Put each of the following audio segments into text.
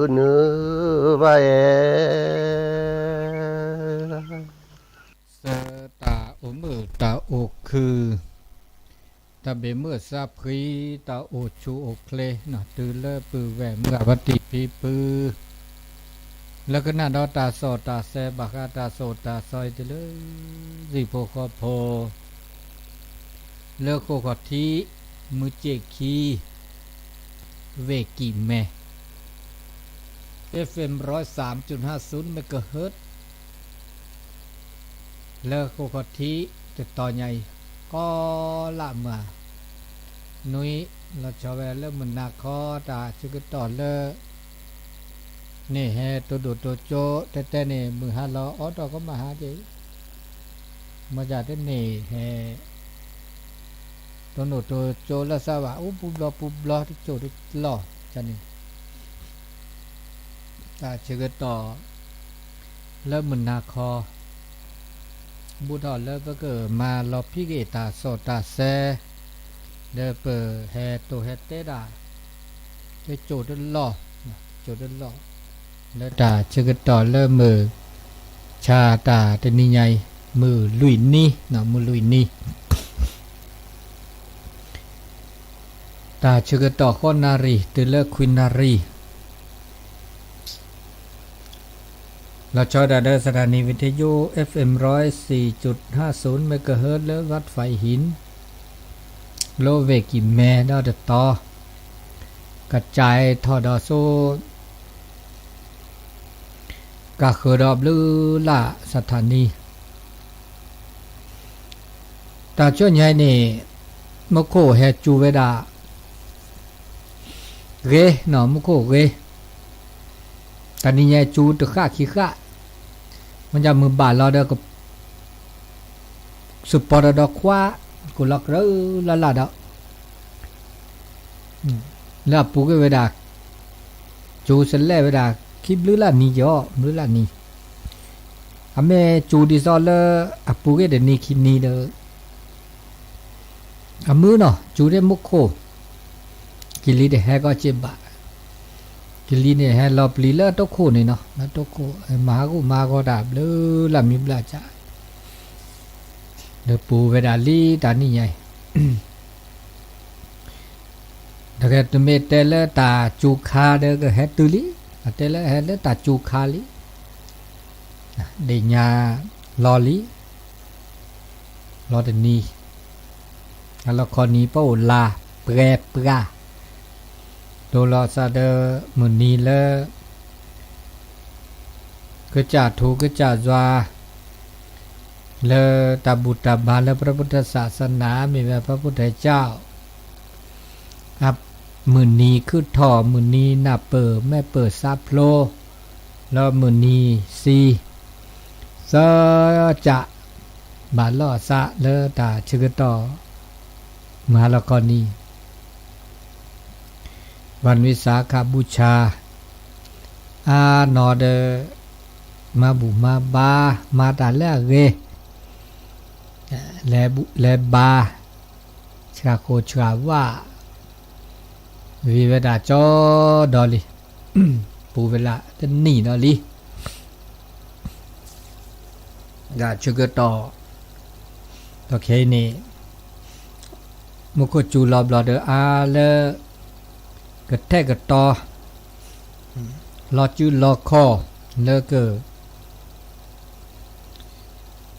အၢနုဘၣ်အဲ ဆၢတၢ်အိၣ်မုာ်တၢ်အိၣ်ခုၣ်, တၢ်ဘၣ်မုာ်စၢ်ဖှံ, တၢ်အိၣ်ဆူၣ်အိၣ်ချ့, တုၤလၢပုၢ်ဝဲၢ်မုၢ်ဂၤဖါတံၢ်ဖံဖု လၢကနၣ်ဒီးတၢ်စီၣ်တၢ်ဆဲဘၣ်ဃးတၢ်စီၣ်တၢ်ဆဲအံၤ တုၤလၢဟံၣ်ဖိဃီဖိ လၢဃိာ်ခီၣ်ထံး မုၢ်ဆ့ၣ်ခံ ဝ့ၢ်ကံၢ်မဲ FM ร้อยสามจุดห้าศูนย์ megahertz လၢဃိာ်ခီၣ်ထံး တတီၤညါအံၤ ကီလၢမုၢ်နွံ လီၤဆီဝဲလၢမုၢ်နၤခီ တၢ်ဆၢကတီၢ်လၢ န့ၣ်ဟဲတိၢ်ဒိၣ်တိၢ်ကၠိ တဲတဲန့ၣ် မုၢ်ဟါလီၤအီၣ်တ့ၢ်ကီမၤဟါက့ၤ မ့ၢ်ဒ်တန့ၢ်ဟဲ တိၢ်ဒိၣ်တိၢ်ကၠိလၢ်သးဘၣ် အိၣ်ပူၤဘျီပူၤဘျီ တစိၢ်တလီၢ်န့ၣ် တၢ်ဆၢကတီၢ် လၢမုၢ်နၤခီ ဘူးထီၣ်လၢပကမၤလီၤဖံးက့ၤတၢ်စီၣ်တၢ်ဆဲ ဒီးပဟဲတိၢ်ဟဲတဲဒၣ် တစိၢ်တလီၢ် တစိၢ်တလီၢ် လၢတၢ်ဆၢကတီၢ်လၢမုၢ်ဆါတၢ်တနံၤညါအံၤ မုၢ်လွံၢ်နံၤ မုၢ်လွံၢ်နံၤ တၢ်ဆၢကတီၢ်ဃိးနၣ်ရံၣ် တုၤလၢခွံနၣ်ရံၣ် လီၤဆီဒၣ်တၢ်ဒီး สถานีวิทยุ FM ร้อยสี่จุดห้าศูนย์ megahertz လၢ วัดไผ่หิน လၢဝ့ၢ်ကံၢ်မဲဒီးတတီၤ ကစဲးထီၣ်ဒီးဆိ ကဃၢၤဒီးဘျုးလၢ် สถานี တၢ်ဆူညါအံၤန့ၣ် မူခိၣ်ဟဲစူၤဝဲဒၣ် ဂ့ၤနီၤ မူခိၣ်ဂ့ၤ တနံၤညါအံၤစူၤတဃၣ်ခံဃၣ် မ့ၢ်ဒ်မုၢ်ဘၣ်လီၤဒီး စူၤပီဒီးဒီခွါ ကိၣ်လီၤကြၢလၢ်လၢ်ဒီး လၢအပူၤကွံာ်ဝဲဒၣ် စူၤစလဲၣ်ဝဲဒၣ် ခံဘျုးလၢ်နံၤကီး ဘျုးလၢ်နံၤ အမ့ၢ်စူၤဒ်သိးလၢ အပူၤကွံာ်တနံၤခံနံၤဒီး အမုာ်နီၤ စူၤဒ်မူခိၣ် ကလံၤတဟဲကီးစ့ၢ်ဘၣ် ကလံၤန့ၣ်ဟဲလီၤပျံၤလၢတိခိၣ်န့ၣ်နီၤ လၢတိခိၣ် မၤဟးဂူာ်မၤဟးဂီၤတၢ်ဘျုးလၢ်မံဘျုးလၢ်ကစၢ် ဒီးပူၤဝဲဒၣ်လံတၢ်နံၣ်ညါအံၤ တကယ်တမ့ၢ်တဲလၢတၢ်စူၤခါဒီးကဟဲတုၤလံ, တဲလၢဟဲလၢတၢ်စူၤခါလံ, ဒ့ၣ်ညါလီၤလံ, လီၤတနံၤ, အလီၢ်ခီနံၤပအိၣ်လၢပှဲၤပှၢ်, ဒိလီၤသးဒီးမုၢ်နံၤလၢ ကစၢ်ထူကစၢ်ယွၤ လၢတၢ်ဘူၣ်တၢ်ဘါလၢ พระพุทธศาสนา မ့ၢ်ဝဲ พระพุทธเจ้า အမုၢ်နံၤခုၣ်ထီၣ် မုၢ်နံၤနၢ်ပၢၢ် မဲာ်ပၢၢ်ဆါဖျိ လၢမုၢ်နံၤဆံ သၢကၠၢ် ဘၣ်လီၢ်အသးလၢတၢ်ဆၢကတီၢ် မုၢ်ဟါလီၤခီနံၤ วันวิสาขบูชา အါနီၢ်ဒီး မၤဘူၣ်မၤဘါ မၤတၢ်လၢအဂ့ၤ လဲၤဘါ ဆှၣ်ဃိၣ်ဆှၣ်ဝါ ဂ့ၤဝဲဒၣ်ကၠီဒီးလံ, ပူၤဝဲလၢတနံၣ်ဒီးလံ ဂၤဆၢကတီၢ် ဒီးခဲအံၤန့ၣ် မူခိၣ်စူၤလီၤဘျီဒီးအါလၢ ကထဲကတီၤ လီၤစုလီၤခီၣ် လၢက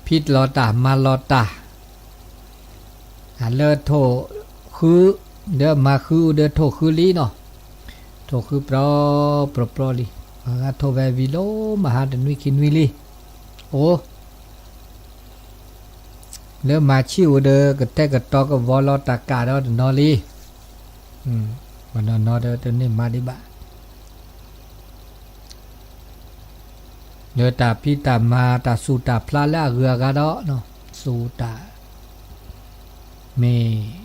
ဖံးလီၤတၢ်မၤလီၤတၢ် လၢထိၣ်ဃု ဒီးမၤဃုအိၣ်ဒီးထိၣ်ဃုလံနီၤ, ထိၣ်ဃုပြီပြီပြီလံ, ထိၣ်ဝဲဝံၤလီၤမဟါတနွံခံနွံလံ, အိၣ် လၢမၤဆံၣ်အိၣ်ဒီး ကထဲကတီၤကဝီၤလီၤတၢ်ကၢ်ဒီးတနီၤလံ, ပှၤနီၢ်နီၢ်ဒီးတန့ၢ်မၤဒံးဘၣ် လၢတၢ်ဖံးတၢ်မၤ တၢ်စူၢ်တၢ်ဖျးလၢအဂုၤအဂၤဒီး စူၢ်တၢ် မ့ၢ်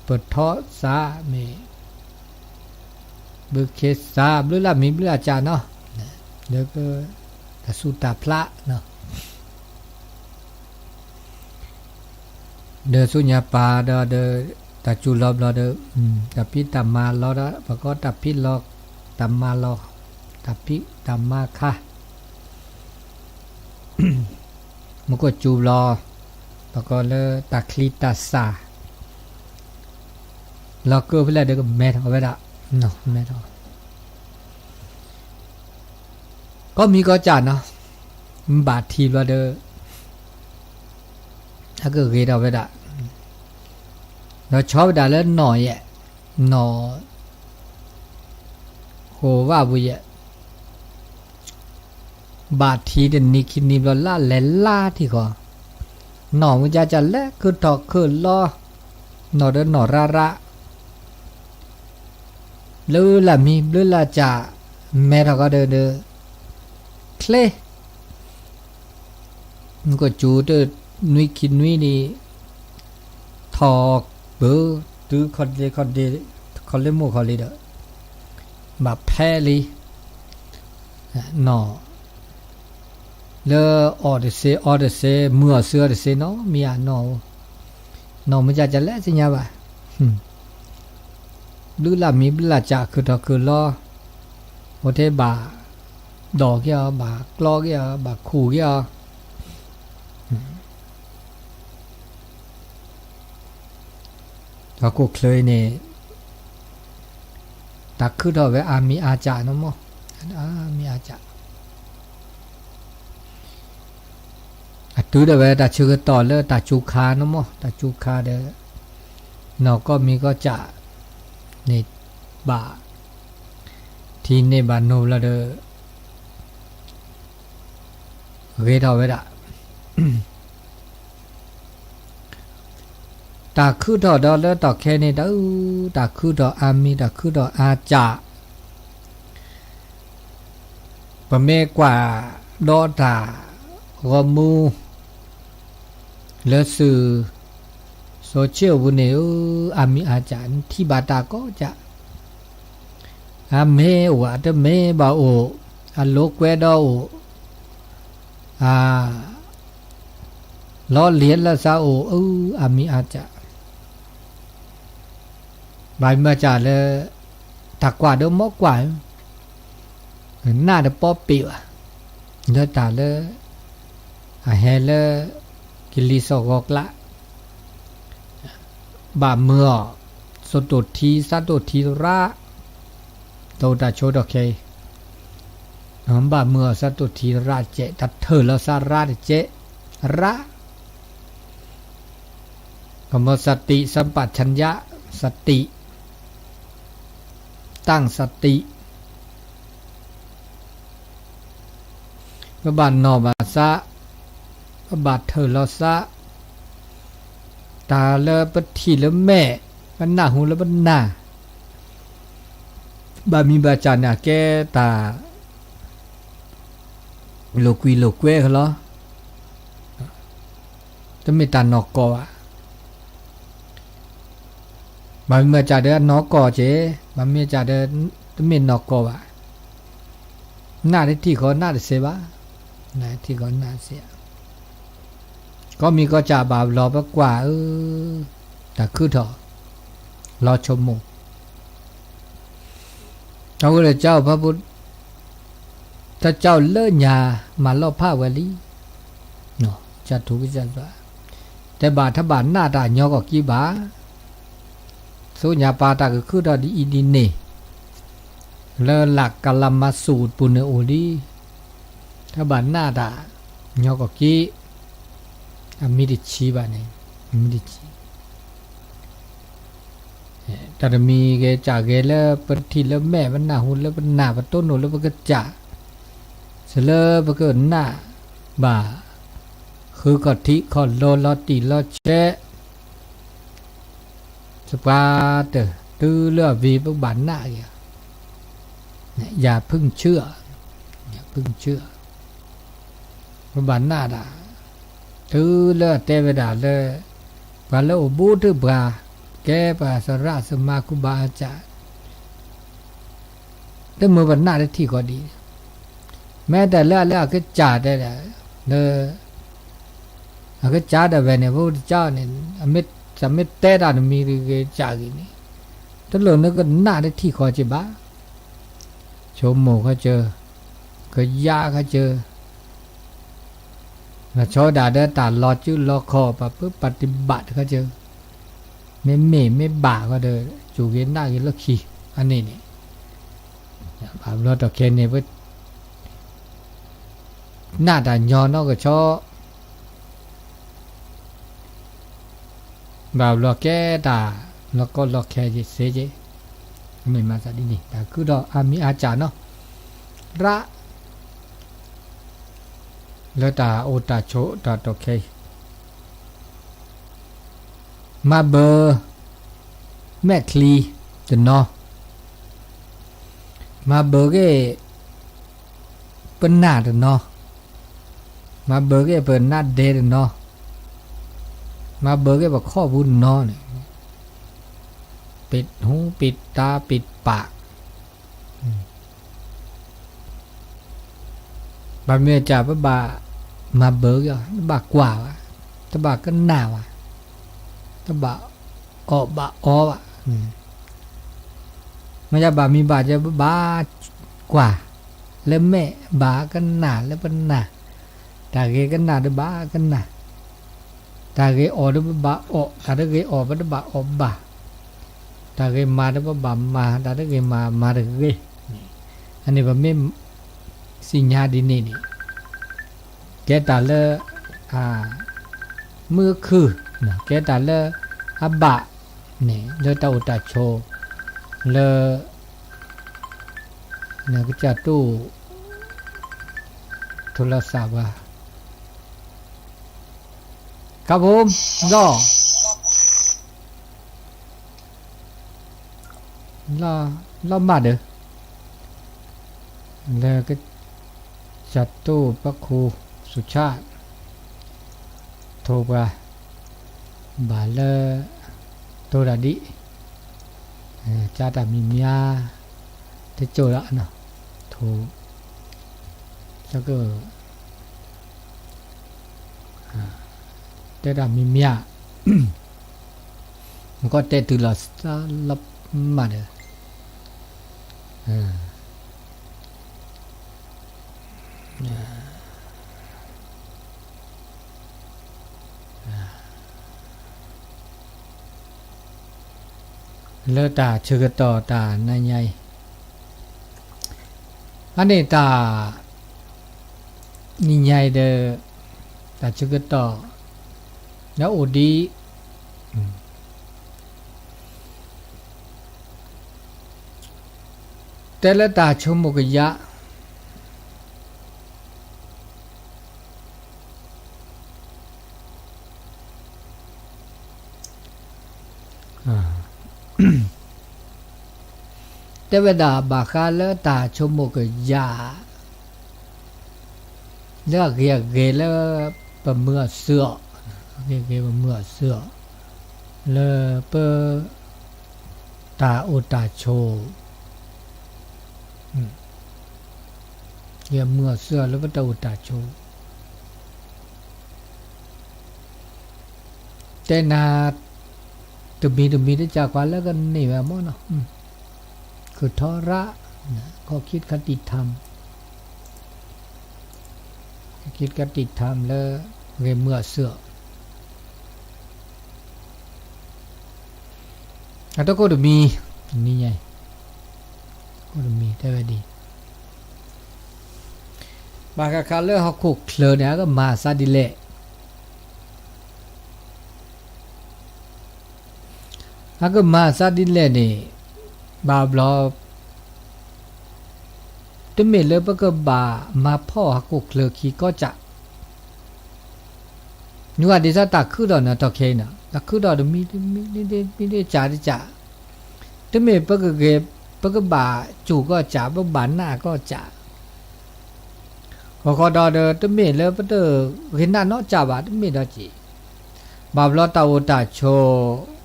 ပထီၣ်စး မ့ၢ် ဘုခ့စး ဘျုးလၢမံၤဘျုးအကၢ်နီၤ လၢ တၢ်စူၢ်တၢ်ဖျး ဒီးဆူညါပၤဒီး ဒီးတၢ်စူၤလီၤဘျီဒီး တၢ်ဖံးတၢ်မၤလီၤဒီး ပကီတၢ်ဖံးလီၤ တၢ်မၤလီၤ တၢ်ဖံးတၢ်မၤခါ မူခိၣ်စူၤဘျီ ပကိးလၢတၢ်ချံတၢ်စၢ် လီၤကၢဖဲလဲၣ်ဒီးကမဲထီၣ်ဝဲဒၣ်, မဲထီၣ် ကီၢ်မံၤကီၢ်စၢ်နီၤ, ဘၣ်ထံးဘျီဒီး အကဂ့ၤထီၣ်ဝဲဒၣ်, ဒီးဆီဝဲဒၣ်လၢနီၢ်ယဲၢ်, နီၢ် ဃိာ်ဝၣ်ပူၤယဲၢ်, ဘၣ်ထံးတနံၤခံနံၤဘျီလၢလဲၤလါထံၣ်ဃီ, နီၢ်မ့ၢ်ကၢ်ကၢ်လဲၤခုၣ်ထီၣ်ခုၣ်လီၤ, နီၢ်ဒီးနီၢ်ရၣ်ရၣ် ဘျုးလၢ်မံ ဘျုးလၢ်ကၢ် မဲထီၣ်ကီးဒီး ချ့ မူခိၣ်စူၤတနွံခံနွံန့ၣ် ထီၣ်ပၢၤ တုၤခီၣ်ဒ့ခီၣ်ဒ့ ခီၣ်လ့မိၢ်ခီၣ်လ့ဒီး ဘၣ်ဖဲလံ နီၢ် လၢအီၣ်တစ့ အီတစ့ မုာ်အီၣ်စၢၤအီတစ့နီၤ မ့ၢ်အနီၢ်ဧိၤ, နီၢ်မ့ၢ်ကၢ်ကၢ်လဲၤသ့ၣ်ညါဘၣ်, ဘျုးလၢ်မံ ဘျုးလၢ်ကၢ် ခုၣ်ထီၣ်ခုၣ်လီၤ, အိၣ်ထဲဘၣ် ဒိးက့ၤအီၤ ဘၣ်ကျီက့ၤအီၤ ဘၣ်ခူၣ်က့ၤအီၤ, ဟီၣ်ခိၣ်ချၢအံၤန့ၣ် တၢ်ခုၣ်ထီၣ်ဝဲအါမံၤအါကၢ်နီၤမး, အါမံၤအါကၢ် အတုၤဒၣ်ဝဲတၢ်ဆၢကတီၢ်လၢတၢ်စူၤခါနီၤမး, တၢ်စူၤခါဒီး နီၢ်ကီၢ်မံၤကီၢ်စၢ်န့ၣ် ဘၣ်ထံးန့ၢ်ဘၣ်နိဘျီဒီး ဂ့ၤထီၣ်ဝဲဒၣ် တၢ်ခုၣ်ထီၣ်ဒီးလၢတီၢ်ခဲန့ၣ် တၢ်အု တၢ်ခုၣ်ထီၣ်အါမံၤ တၢ်ခုၣ်ထီၣ်အါကၢ်, ပမ့ၢ်ကွၢ်ဒီးတၢ်ဂီၤမူ လၢစု social ပူၤန့ၣ် အါမံၤအါကၢ် နထံၣ်ဘၣ်တၢ်ကိးကၢ်, အမ့ၢ်အိၣ် အတမ့ၢ်ဘၣ်အိၣ်, အလိၤကွဲဒီးအိၣ်, အ လီၤလံၤလၢသးအိၣ် အအါမံၤအါကၢ်, ဘၣ်မ့ၢ်ကၢ်လၢ တၢ်ကွၢ်ဒီးမ့ၢ်ကွၢ် နၢ်တပီပ့ၤဘၣ်, လၢတၢ်လၢ အဟဲလၢ ကလံၤစိးဂီၤကျါ ဘၣ်မုာ်အီၤ စိတိၢ်ထံ သးတိၢ်ထံသရၣ်, တအိၣ်တၢ်ဆိးဒီးခဲအံၤ, ဘၣ်မုာ်အီၤသးတိၢ်ထံသရၣ်တကဲး, တၢ်ထၢၣ်လီၤသးရၣ်တကဲး, ရၣ် ကမီၤသတိ သမ်ပၣ်ဆၣ်ညါ သတိ တၢ်သတိ ပဘၣ်နီၢ်ဘၣ်သး, ပဘၣ်ထၢၣ်လီၤသး, တၢ်လၢပထံၣ်လၢမဲာ်, ပနၢ်ဟူလၢပနၢ်, ဘၣ်မံၤဘၣ်ကၢ်န့ၣ် အကဲတၢ် လိာ်ကွံာ်လိာ်ကွဲကလီၤ, တမ့ၢ်တၢ်နီၢ်ကီၢ်ဘၣ်. ဘၣ်မ့ၢ်မ့ၢ်ကၢ်ဒီးအနီၢ်ကီၢ်က့, ဘၣ်မ့ၢ်မ့ၢ်ကၢ်ဒီး တမ့ၢ်နီၢ်ကီၢ်ဘၣ်. နၢ်တထံၣ်ဃီနၢ်တစဲးဘၣ်, နၢ်တထံၣ်ဃီနၢ်တစဲး, ကီၢ်မံၤကီၢ်စၢ်ဘၣ်လီၤပကွၢ်ဧၢ, တၢ်ခုၣ်ထီၣ် လီၤဆိကမိၣ် အဝဲဒီးကၠီဖးဖိ, တၢ်ကၠီလၢညါမၤလီၢ်ဖးဝဲလံ, ကၠီထူကစၢ်သွါ, တဲဘၣ်ထီၣ်ဘၣ်နၢ်တၢ်ညီကီၢ်ကံဘၣ်, သ့ၣ်ညါပၢ်တၢ်ကခုၣ်ထီၣ်ဒ်အံၤဒ်န့ၣ်, လၢလၢ်ကလၤမၤစူၣ်ပူၤန့ၣ်အိၣ်လံ, ထီၣ်ဘၣ်နၢ်တၢ်ညီကီၢ်ကံ, အမံၤတဆံဘၣ်န့ၣ်, အမံၤတဆံ တၢ်တမံၤဂဲၤစၢ်ဂဲၤလၢပထံၣ်လၢမဲာ် ပနၢ်ဟူလၢပနၢ် ပတိၢ်နီၣ်လၢပကစၢ်, စၢလၢပကနၢ်ဘၣ် ဃုခီၣ်ထံးခီၣ်လိၤလီၤတံၢ်လီၤဆဲး, စပှၤတၢၢ် တုၤလၢအဝံၤပကဘၣ်နၢ်က့ၤ, ယၤဖုၣ်ဆၢ, ယၤဖုၣ်ဆၢ ပဘၣ်နၢ်ဒၣ်, တုၤလၢအတဲဝဲဒၣ်လၢ ပှၤလၢအိၣ်ဘူးထုပှၤ ကဲပှၤသရၣ်သမါ ကူဘၣ်အစၢ်, တမ့ၢ်ပနၢ်တထံၣ်ဃီဒ်, မ့ၢ်တၢ်လၢအလၢအကစၢ်တဲဒၣ်, လၢ အကစၢ်ဒၣ်ဝဲန့ၣ် ပကစၢ်န့ၣ် မ့ၢ်တဲတၢ်တမံၤဂ့ၤဂ့ၤစၢ်ဂ့ၤန့ၣ်, တလိၣ်နကနၢ်တထံၣ်ဃီက့ၤဘၣ်, ဆိကမိၣ်ဃီကၢ ကယၢ်ခါစၢၤ, နဆီဒၣ်ဒီးတၢ်လီၤစုလီၤခီၣ် ပှၤပၢပှၤတဘၣ်တခါစၢၤ, မ့မ့ၢ်မ့ၢ်ဘၣ်ဃီဒီး စူၢ်က့ၤနာ်က့ၤလၢခံ, အန့ၣ်န့ၣ်, ဘၣ်ဘျီတီၢ်ခဲန့ၣ် ပ နာ်တၢ်ညီနီၢ်ကဆီ, ဘၣ်ဘျီကဲတၢ်လီၤကီလီၤခဲစ့ၢ်ကီး, မ့ၢ်မၤသးဒ်န့ၣ် တၢ်ခုထီၣ်အါမံၤအါစှၤနီၢ်, ရၣ်, လၢတၢ်အိၣ်တၢ်ဆိးတၢ်တီၢ်ခဲအံၤ မၤဘၢမဲာ်ချံတနီၤ, မၤဘၢက့ၤပနၢ်တနီၤ, မၤဘၢက့ၤပနၢ်ဒဲတနီၤ, မၤဘၢက့ၤပခီၣ်ပူၤတနီၤန့ၣ်, ပ့းဟူပ့းတၢ်ပ့းပာ် ဘၣ်မ့ၢ်တၢ်ပဘၣ်မၤဘၢက့ၤအီၤ တဘၣ်ကွၢ်ဘၣ်, တဘၣ်ကနၣ်ဘၣ်, တဘၣ်အီၣ်ဘၣ်အီဘၣ်, မ့ၢ်ယဘၣ်မံၤဘၣ်ကဲ ပဘၣ်ကွၢ်လၢမဲာ် ဘၣ်ကနၣ်လၢပနၢ်, တၢ်ဂ့ၤကနၣ်ဒီးဘၣ်ကနၣ်, တၢ်ဂ့ၤအီၣ်ဒီးပဘၣ်အီၣ်, တၢ်တဂ့ၤအီၣ်ပတဘၣ်အီၣ်ဘၣ်, တၢ်ဂ့ၤမၤဒီးပဘၣ်မၤ, တၢ်တဂ့ၤမၤမၤတဂ့ၤ, အန့ၣ်ပမ့ၢ်သ့ၣ်ညါဒ်န့ၣ်န့ၣ်, ကဲတၢ်လၢ မုၢ်ခုၣ်, ကဲတၢ်လၢအဘၣ်န့ၣ် လၢတၢ်အိၣ်တၢ်ဆိး လၢ နကစၢ်တိၢ် ထိၣ်လီၤသးပှၤ ကဘိ လီၤ လီၤမၢ်ဒီး လၢကစၢ်တိၢ်ပၢ်ခိၣ် စူၤဆၣ် ထိၣ်ပှၤ ဘၣ်လၢ တိၢ်တၢ်ဒ် ကၢ်တၢ်မံၤမံၤ တကၠိၢ်လီၤ ထိၣ် သက တဲတၢ်မံၤမံၤ မ့ၢ်ကီၢ်တဲတုၤလီၤသးလီၤမၢ်ဒီး လၢတၢ်ဆၢကတီၢ်တၢ်နါညါအံၤ အန့ၣ်တၢ် နံၤညါအံၤဒီး တၢ်ဆၢကတီၢ် လၢအိၣ်ဒံး တဲလၢတၢ်ဆိကမိၣ်ကယၢ် တဲဝဲဒၣ်ဘၣ်ဃးလၢတၢ်ဆိကမိၣ်ကယၢ် လၢအဂ့ၤအဂ့ၤလၢပမုၢ်အစုအီၤ, အဂ့ၤဂ့ၤပမုၢ်အစုအီၤ, လၢပ တၢ်အိၣ်တၢ်ဆိး, ယမုၢ်အစုအီၤလၢပတၢ်အိၣ်တၢ်ဆိး, တဲနၤ တမံၤတမံၤတကးကွၢ်လၢကန့ၢ်ဝဲမ့ၢ်နီၤ, ခုၣ်ထီရၣ်, ခီၣ်ခံတခါတံၢ်ထၢမ် ခံတခါတံၢ်ထၢမ်လၢ ဂ့ၤမုၢ်အစုအီၤ, အတကိၣ်တမံၤ, နံၤညါအံၤ, ကိၣ်တမံၤတဲဝဲဒ်အံၤ, ဘၣ်ဃးဃးလၢဟီၣ်ခိၣ်ချၢန့ၣ် အကမၤအသးဒ်လဲၣ် အကမၤအသးဒ်လဲၣ်န့ၣ် ဘၣ်ဘျီ တမ့ၢ်လၢပကဘၣ်မၤဖှီၣ်ဟီၣ်ခိၣ်ချၢခံကီၢ်စး, နုၤဒ်သိးတၢ်ခုထီၣ်န့ၣ် တီၢ်ခဲအံၤန့ၣ် တၢ်ခုထီၣ်တမံၤတမံၤ တမံၤတကးတကး, တမ့ၢ်ပကဂ့ၤ ပကဘၣ်စူၢ်ကီၢ်စး ပကဘၣ်နာ်ကီၢ်စး ဃီဃီဒီး တမ့ၢ်လၢပတဂ့ၤနာ်နီၢ်ကီၢ်စးဘၣ် တမ့ၢ်ဒီးက့ၤ, ဘၣ်ဘျီတၢ်အိၣ်တၢ်ဆိး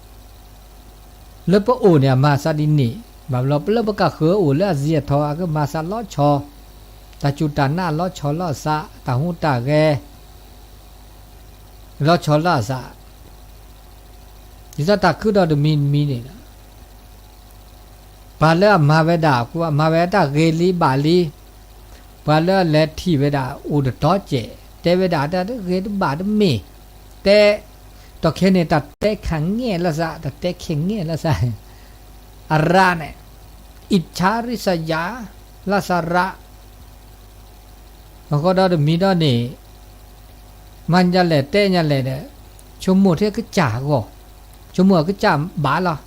လၢပအိၣ်န့ၣ် အမၤအသးဒ်န့ၣ်, ဘၣ်ဘျီပလၢပကဃၢၤအိၣ်လၢအစံၣ်အထီ အကမၤသးလီၤဆီ, တၢ်စူၢ်တၢ်နာ်လီၤဆီလီၤအသး, တၢ်ဟူးတၢ်ဂဲၤ လီၤဆီလီၤအသး, ဒ်သိးတၢ်ခုထီၣ်တမံၤတမံၤန့ၣ် ပှၤလၢအမၤဝဲဒၣ် အမၤဝဲတၢ်ဂ့ၤလံဘၣ်လံ, ပှၤလၢအလဲၤထံၣ်ဝဲဒၣ်အိၣ်တတီၤစဲး, တဲဝဲဒၣ်တၢ်တဂ့ၤတဘၣ်တမ့ၢ်, တဲ, တီၢ်ခဲန့ၣ် တၢ်တဲခဲငဲလီၤသး, တၢ်တဲခဲငဲလီၤသး, အရၣ်န့ၣ်, အံၣ်ဆါရံစယၤ, လၢသရၣ်, အဃိဒီးတမံၤဒီးန့ၣ် မၤညါလဲၣ်တဲညါလဲၣ်ဒီး, ဆိကမိၣ်ထဲကစၢ်အဂီၢ်, ဆိကမိၣ်အကစၢ်ဘၣ်လီၤ,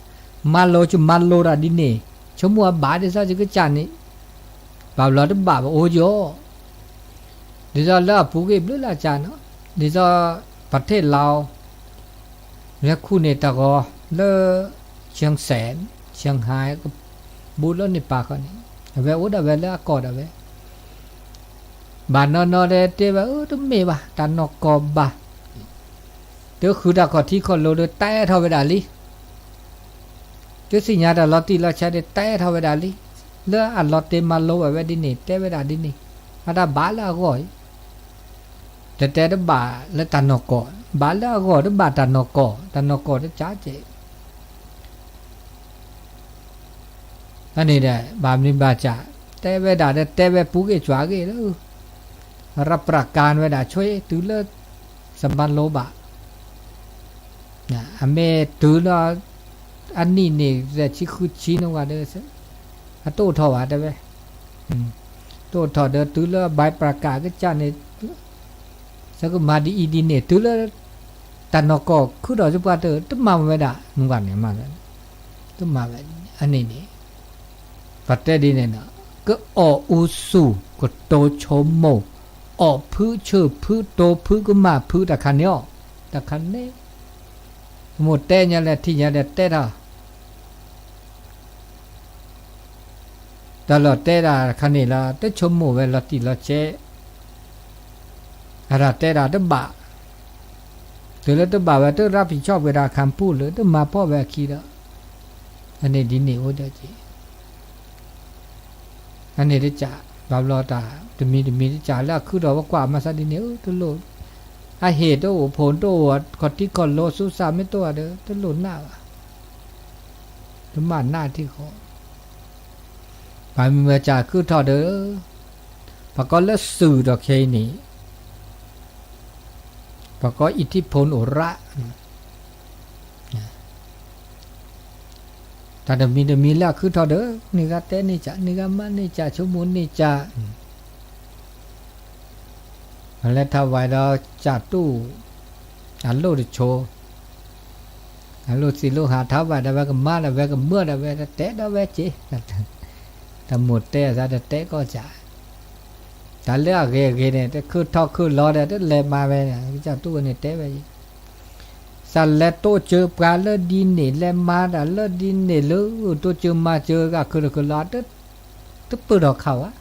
မၤလိယမၤလိတၢ်ဒ်န့ၣ်, ဆိကမိၣ်အဘၣ်ဒ်သိးယကစၢ်န့ၣ်, ဘၣ်ဘျီတဘၣ်ဘၣ်အိၣ်ယီၤ, ဒ်သိးလၢအပူၤကွံာ်ဘျုးလၢကစၢ်နီၤ, ဒ်သိး ပထ့ၣ်လီၤ လဲၤခူၣ်န့ၢ်တၢ်ဂီၤလၢ ရှၢၣ်စဲၣ်, ရှၢၣ်ဟၣ်, ဘူးလၢန့ၣ်ပာ်ဃီန့ၣ်, အဝဲအိၣ်ဒၣ်ဝဲလၢအကီၢ်ဒၣ်ဝဲ, ဘၣ်နီၢ်နီၢ်ဒီးတဲဝဲ အၢ တမ့ၢ်ဘၣ်, တၢ်နီၢ်ကီၢ်ဘၣ်, တဃုတၢ်ခီၣ်ထံခီၣ်လိၤဒီးတဲထီၣ်ဝဲဒၣ်လံ, တသ့ၣ်ညါတၢ်လီၤတံၢ်လီၤဆဲးဒီးတဲထီၣ်ဝဲဒၣ်လံ, လၢအလီၤတဲာ်မၤလိဘၣ်ဝဲဒ်န့ၣ် တဲဝဲဒၣ်ဒ်န့ၣ်, အတၢ်ဘၣ်လၢအဂီၢ်အံၤ တတဲတဘၣ်လၢတၢ်နီၢ်ကီၢ်, ဘၣ်လၢအဂီၢ်တဘၣ်တၢ်နီၢ်ကီၢ်, တၢ်နီၢ်ကီၢ်တကးကဲး, အန့ၣ်ဒီး ဘၣ်မနုၤဘၣ်စး, တဲဝဲဒၣ်ဒီးတဲဝဲပူၤဂ့ၢ်စွၤဂ့ၢ်လၢ, ရပှၤကၤဝဲဒၣ်ဆွဲတုၤလၢ စမၤလိဘၣ် အမ့ၢ်တုၤလၢ အနံၣ်န့ၣ် ဆံဃုဆံန့ၣ်ဝဲဒီး အတအိၣ်ထီၣ်ဘၣ်တဲဝဲ, တအိၣ်ထီၣ်ဒီးတုၤလၢ ဘၣ်ပြးကး ကစၢ်န့ၣ် သကမၤဒ်အံၤဒ်န့ၣ် တုၤလၢ တၢ်နီၢ်ကီၢ်ခုထီၣ်သပှၢ်တၢၢ် တမၤဝဲဒၣ် မုၢ်ဂၤန့ၣ်မး, တမၤဝဲအန့ၣ်န့ၣ် ပတဲဒ်န့ၣ်ဒီး ကအီၣ်အူသူၣ် ကတိၤဆိကမိၣ်, အီၣ်ဖုဆၢဖု တိၤဖုကမၣ်ဖုတၢ်ခါန့ၣ်အီၤ, တၢ်ခါန့ၣ် မိၢ်တဲညါလဲၣ်ထံၣ်ညါဒီးတဲထီၣ် တၢ်လီၤတဲဒၣ်တခါန့ၣ်လီၤ တဆိကမိၣ်ဝဲလီၤတံၢ်လီၤဆဲး, အတၢ်တဲဒၣ်တဘၣ်, တုၤလၢတဘၣ်ဝဲ တရၢဖံးဆီၣ်ပှဲၤဒၣ်ခၣ်ပူၤလၢ တမၤပီၢ်ဝဲအခံဒီး, အန့ၣ်ဒ်န့ၣ်အိၣ်ဒီးက့ၤ အန့ၣ်တကး, ဘၣ်ဘျီတၢ် တမံၤတမံၤတကးလၢအခုၣ်ထီၣ်ဝဲကွၢ်မၤသးဒ်န့ၣ် တလိၣ်, အဟ့ၣ်တအိၣ်ဖိတအိၣ် ခီၣ်ထံခီၣ်လိၤသူစးမ့ၢ်တအိၣ်ဒီး တလိၣ်နးဘၣ်, တမၤနးထံဃီ, ဘၣ်မနုၤဝဲကးအခုၣ်ထီၣ်ဒီး ပှၤကိးလၢသုးဒီးခဲအံၤန့ၣ် ပှၤကိး อิทธิพล အိၣ်ရၣ် တၢ်တမံၤတမံၤလၢအခုၣ်ထီၣ်ဒီး န့ၢ်ဂၤတဲန့ၢ်ကး န့ၢ်ဂၤမၤန့ၢ်ကး ဆိကမိၣ်န့ၢ်ကး, အလဲၤထးဝဲဒီး ကးတူၢ် အလိၣ်တဆိ အလိၣ်သံးလိၣ်ဟးထးဝဲဒီး ဝဲကမၤဒီး ဝဲကမၢဒီး ဝဲတတဲဒီးဝဲက့ၤ, တၢ်မိၢ်တဲအသးတတဲကီၢ်ကး, တၢ်လၢအဂ့ၤအဂ့ၤန့ၣ် တခုၣ်ထီၣ်ခုၣ်လီၤဒီး တလဲၤမၤဝဲန့ၣ် ကစၢ်တူၢ်ဝဲန့ၣ်တဲဝဲအံၤ သးလဲၤတိစၢၤပှၤလၢဒ်န့ၣ် လဲၤမၤတၢ်လၢဒ်န့ၣ်လၢ တိစၢၤမၤစၢၤဂၤခုၣ်တခုၣ်လီၤ တပၢၢ်ထီၣ်ခးဝဲ,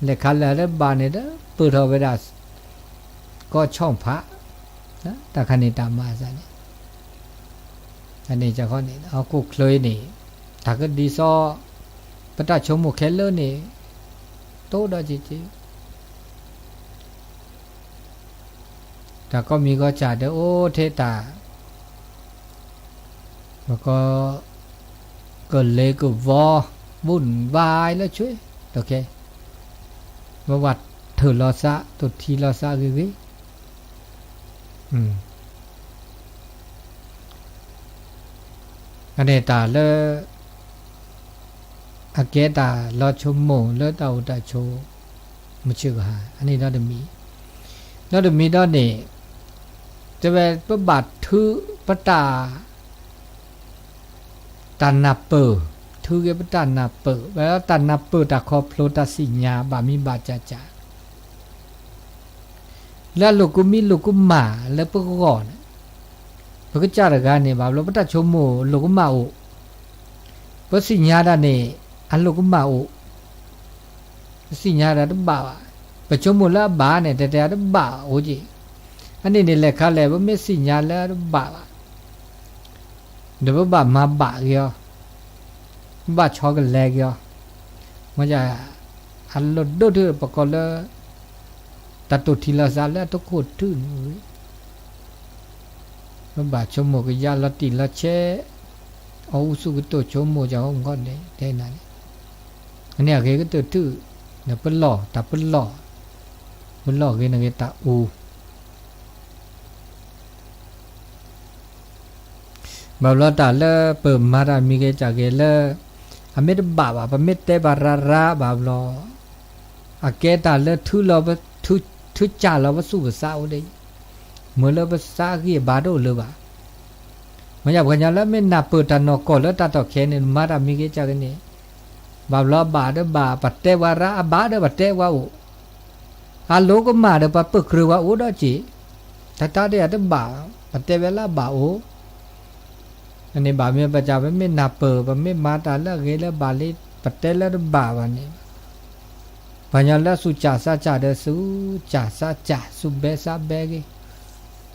လဲၤခးလၢာ်လၢဘၣ်န့ၣ်ဒီး ပၢၢ်ထီၣ်ဝဲဒၣ် ကီၢ်ဆီၣ်ဖး, တၢ်ခါန့ၣ်တၢ်မၤအသးန့ၣ်, အန့ၣ်ကီန့ၣ် ဟီၣ်ခိၣ်ချၢအံၤန့ၣ် တၢ်ကဒ်သိး ပတၢ်ဆိကမိၣ်ခဲလၢာ်န့ၣ် တိၢ်ဒီးက့ၤက့ၤ တၢ်ကိးမံၤဂီၢ်စၢ်ဒီးအိၣ်ထဲတၢ် ပကိး ကလဲၤကဝီၤ ဝူၣ်ဘၣ်လၢဆွ့ တကဲ ဝဲဝဲထုးလီၤသး တိၢ်ထံလီၤသးဂ့ၤဂ့ၤ အန့ၣ်တၢ်လၢ အကဲတၢ်လီၤဆိကမိၣ်လၢတၢ်အိၣ်တၢ်ဆိး မုၢ်ဆ့ၣ်ကဟါ အန့ၣ်ဒီတမံၤ, ဒီတမံၤဒီးန့ၣ် တဲဝဲပဘၣ်ထုပတၢ် တၢ်နၢ်ပၢၢ်, ထုက့ၤပတၢ်နၢ်ပၢၢ် ဝဲဒၣ်တၢ်နၢ်ပၢၢ်တၢ်ခီဖျိတၢ်သ့ၣ်ညါဘၣ်မံဘၣ်စးစး လၢအလိာ်ကမံလိာ်ကမၣ်လၢပဂီၢ်န့ၣ်, ပကစၢ်တဂၤန့ၣ် ဘၣ်ဘျီပတၢ်ဆိကမိၣ်လိာ်ကမၣ်အိၣ်, ပသ့ၣ်ညါတၢ်န့ၣ် အလိာ်ကမၣ်အိၣ်, ပသ့ၣ်ညါတၢ်တဘၣ်ဘၣ်, ပဆိကမိၣ်လၢအဘၣ်န့ၣ် တဲတဲအတဘၣ်အိၣ်က့ၤ, အန့ၣ်န့ၣ်လဲၤခါလဲၣ် ပမ့ၢ်သ့ၣ်ညါလၢအတဘၣ်ဘၣ် ဒီးပဘၣ်မၤဘၣ်က့ၤအီၤ, ပဘၣ်ဆီကလဲၤက့ၤအီၤ, မ့ၢ် အလိၣ်ဒိၣ်ထူၣ်ပကိးလၢ တၢ်တိၢ်ထံလီၤသးလၢအတခိၣ်ထုၣ်န့ၣ်, ပဘၣ်ဆိကမိၣ်ကယၢ်လီၤတံၢ်လီၤဆဲး, အီၣ်အူသူၣ်ကတိၤဆိကမိၣ်ကဟီၣ်ကီၢ်န့ၣ် တဲနၤန့ၣ်, အန့ၣ်အဂ့ၤကတၢၢ်ထုၣ်, ဒီးပလီၢ်, တၢ်ပလီၢ်, ပလီၢ်ဂ့ၤန့ၣ်ဂ့ၤတၢ်အူ ဘၣ်ဘျီတၢ်လၢပမၤတၢ်မံၤဂ့ၤကၢ်ဂ့ၤလၢ အမ့ၢ်တဘၣ်ဘၣ်, ပမ့ၢ်တဲပှၤရၤရၤဘၣ်ဘျီ, အကဲတၢ်လၢ ထုကၢ်လီၤပသူၣ်ပသးအိၣ်ဒ်အံၤ, မ့ၢ်လၢပသးဂံၢ်အဘါတအိၣ်လၢၤဘၣ်. မ့ၢ်ယပှၤကညီလၢမ့ၢ်နၢ်ပၢၢ်တၢ်နီၢ်ကီၢ်လၢတၢ်တီၢ်ခဲန့ၣ် မၤတၢ်မံၤဂ့ၤကၢ်ဂ့ၤန့ၣ်, ဘၣ်ဘျီဘၣ်ဒီးဘၣ်, ပတဲပှၤရၤ, အဘၣ်ဒီးပတဲပှၤအိၣ်, အလိၤကမၣ်ဒီးပှၤပၢၢ်ကြၢးပှၤအိၣ်ဒီးက့ၤ, တၢ်တၢ်ဒ်အတဘၣ်, ပတဲဝဲလၢအဘၣ်အိၣ် အန့ၣ်ဘၣ်မ့ၢ်ပစၢ် ပမ့ၢ်နၢ်ပၢၢ်, ပမ့ၢ်မၤတၢ်လၢအဂ့ၤလၢဘၣ်လံ, ပတဲလၢတဘၣ်ဘၣ်န့ၣ်, ပှၤကညီလၢသူၣ်စၢ်သးစၢ်ဒီးသူၣ်စၢ်သးစၢ်, သူၣ်ဘဲသးဘဲဂ့ၤ,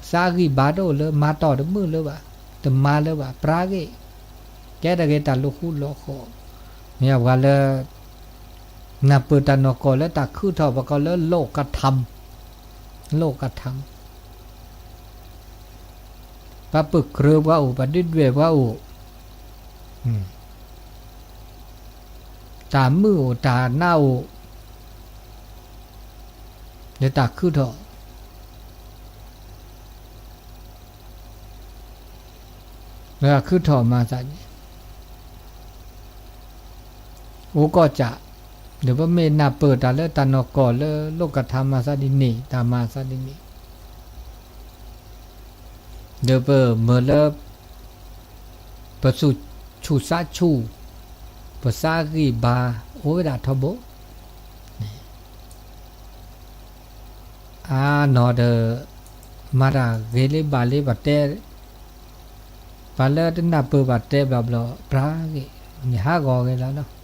သးဂံၢ်ဘါတအိၣ်လၢၤ, မၤတီၢ်တမုာ်လၢၤဘၣ်, တမၤလၢၤဘၣ်, ပြၢဂ့ၤ, ကဲတဂ့ၤတၢ်လိာ်ဃူလိာ်ဃီ, မ့ၢ်ပှၤလၢ နၢ်ပၢၢ်တၢ်နီၢ်ကီၢ်လၢတၢ်ခုထီၣ် ပကိးလၢ โลกธรรม, โลกธรรม, ပှၤပၢၢ်ကြၢးပှၤအိၣ်, ပှၤဒုၣ်ဒွဲၣ်ပှၤအိၣ်, တၢ်မုာ်အိၣ်, တၢ်နးအိၣ်, လၢတၢ်ခုထီၣ်, လၢတၢ်ခုထီၣ်မၤသးဒ် အိၣ်ကိးကၢ်, ဒီးပမ့ၢ်နၢ်ပၢၢ်တၢ်လၢတၢ်နီၢ်ကီၢ်လၢ โลกธรรม မၤသးဒ်န့ၣ်, တၢ်မၤသးဒ်န့ၣ်, ဒီးပမၢလၢ ပသူၣ်ဆူၣ်သးဆူၣ်, ပသးဂံၢ်ဘါ အိၣ်ဝဲဒၣ်ထီဘိ အါနီၢ်ဒီး မၤတၢ်ဂ့ၤလံဘၣ်လံ ပတဲ, ပှၤလၢတနၢ်ပၢၢ်ဘၣ်တဲဘျီဘျီ ပြၢဂ့ၤ, န့ၣ်ဟးဂီၤဂ့ၤလီၤနီၤ,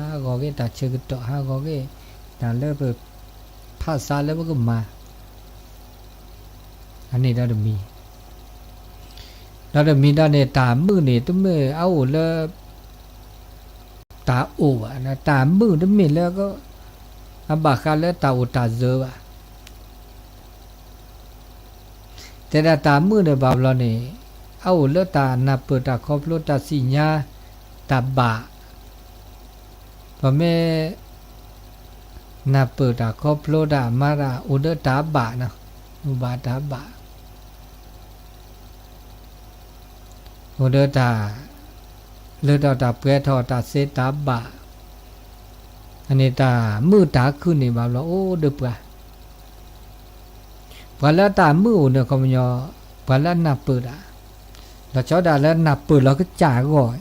ဟးဂီၤဂ့ၤတၢ်ဆၢကတီၢ်, ဟးဂီၤဂ့ၤတၢ်လၢပဖးဆါလၢပကမၤ, အန့ၣ်ဒီးတမံၤ, ဒီးတမံၤဒီးန့ၣ် တၢ်မုာ်န့ၣ် တမ့ၢ်အအိၣ်လၢ တၢ်အိၣ်ဘၣ်, တၢ်မုာ်တမ့ၢ်လၢ အဘၣ်ဃးလၢတၢ်အိၣ်တၢ်စၢၤဘၣ်. တဲဒၣ်တၢ်မုာ်န့ၣ်ဘၣ်ဘျီန့ၣ် အအိၣ်လၢတၢ်နၢ်ပၢၢ်တၢ်ခီဖျိတၢ်သ့ၣ်ညါတၢ်ဘၣ်, ပမ့ၢ် နၢ်ပၢၢ်တၢ်ခီဖျိတၢ်မၤတၢ်အိၣ်ဒီးတၢ်ဘၣ်နီၤ, အိၣ်ဘၣ်တၢ်ဘၣ် အိၣ်ဒီးတၢ် လၢထီၣ်တၢ်ပှဲၤထီၣ်တၢ်သ့တၢ်ဘၣ်, အန့ၣ်တၢ်မုာ်တၢ်ခုၣ်န့ၣ်ဘၣ်ဘျီအိၣ်ဒီးပှၤ, ပှၤလၢတၢ်မုာ်အိၣ်န့ၣ် ခီပညီ, ပှၤလၢနၢ်ပၢၢ်တၢ်, လီၤဆီဒၣ်လၢနၢ်ပၢၢ်လီၤကစၢ်အဂီၢ်,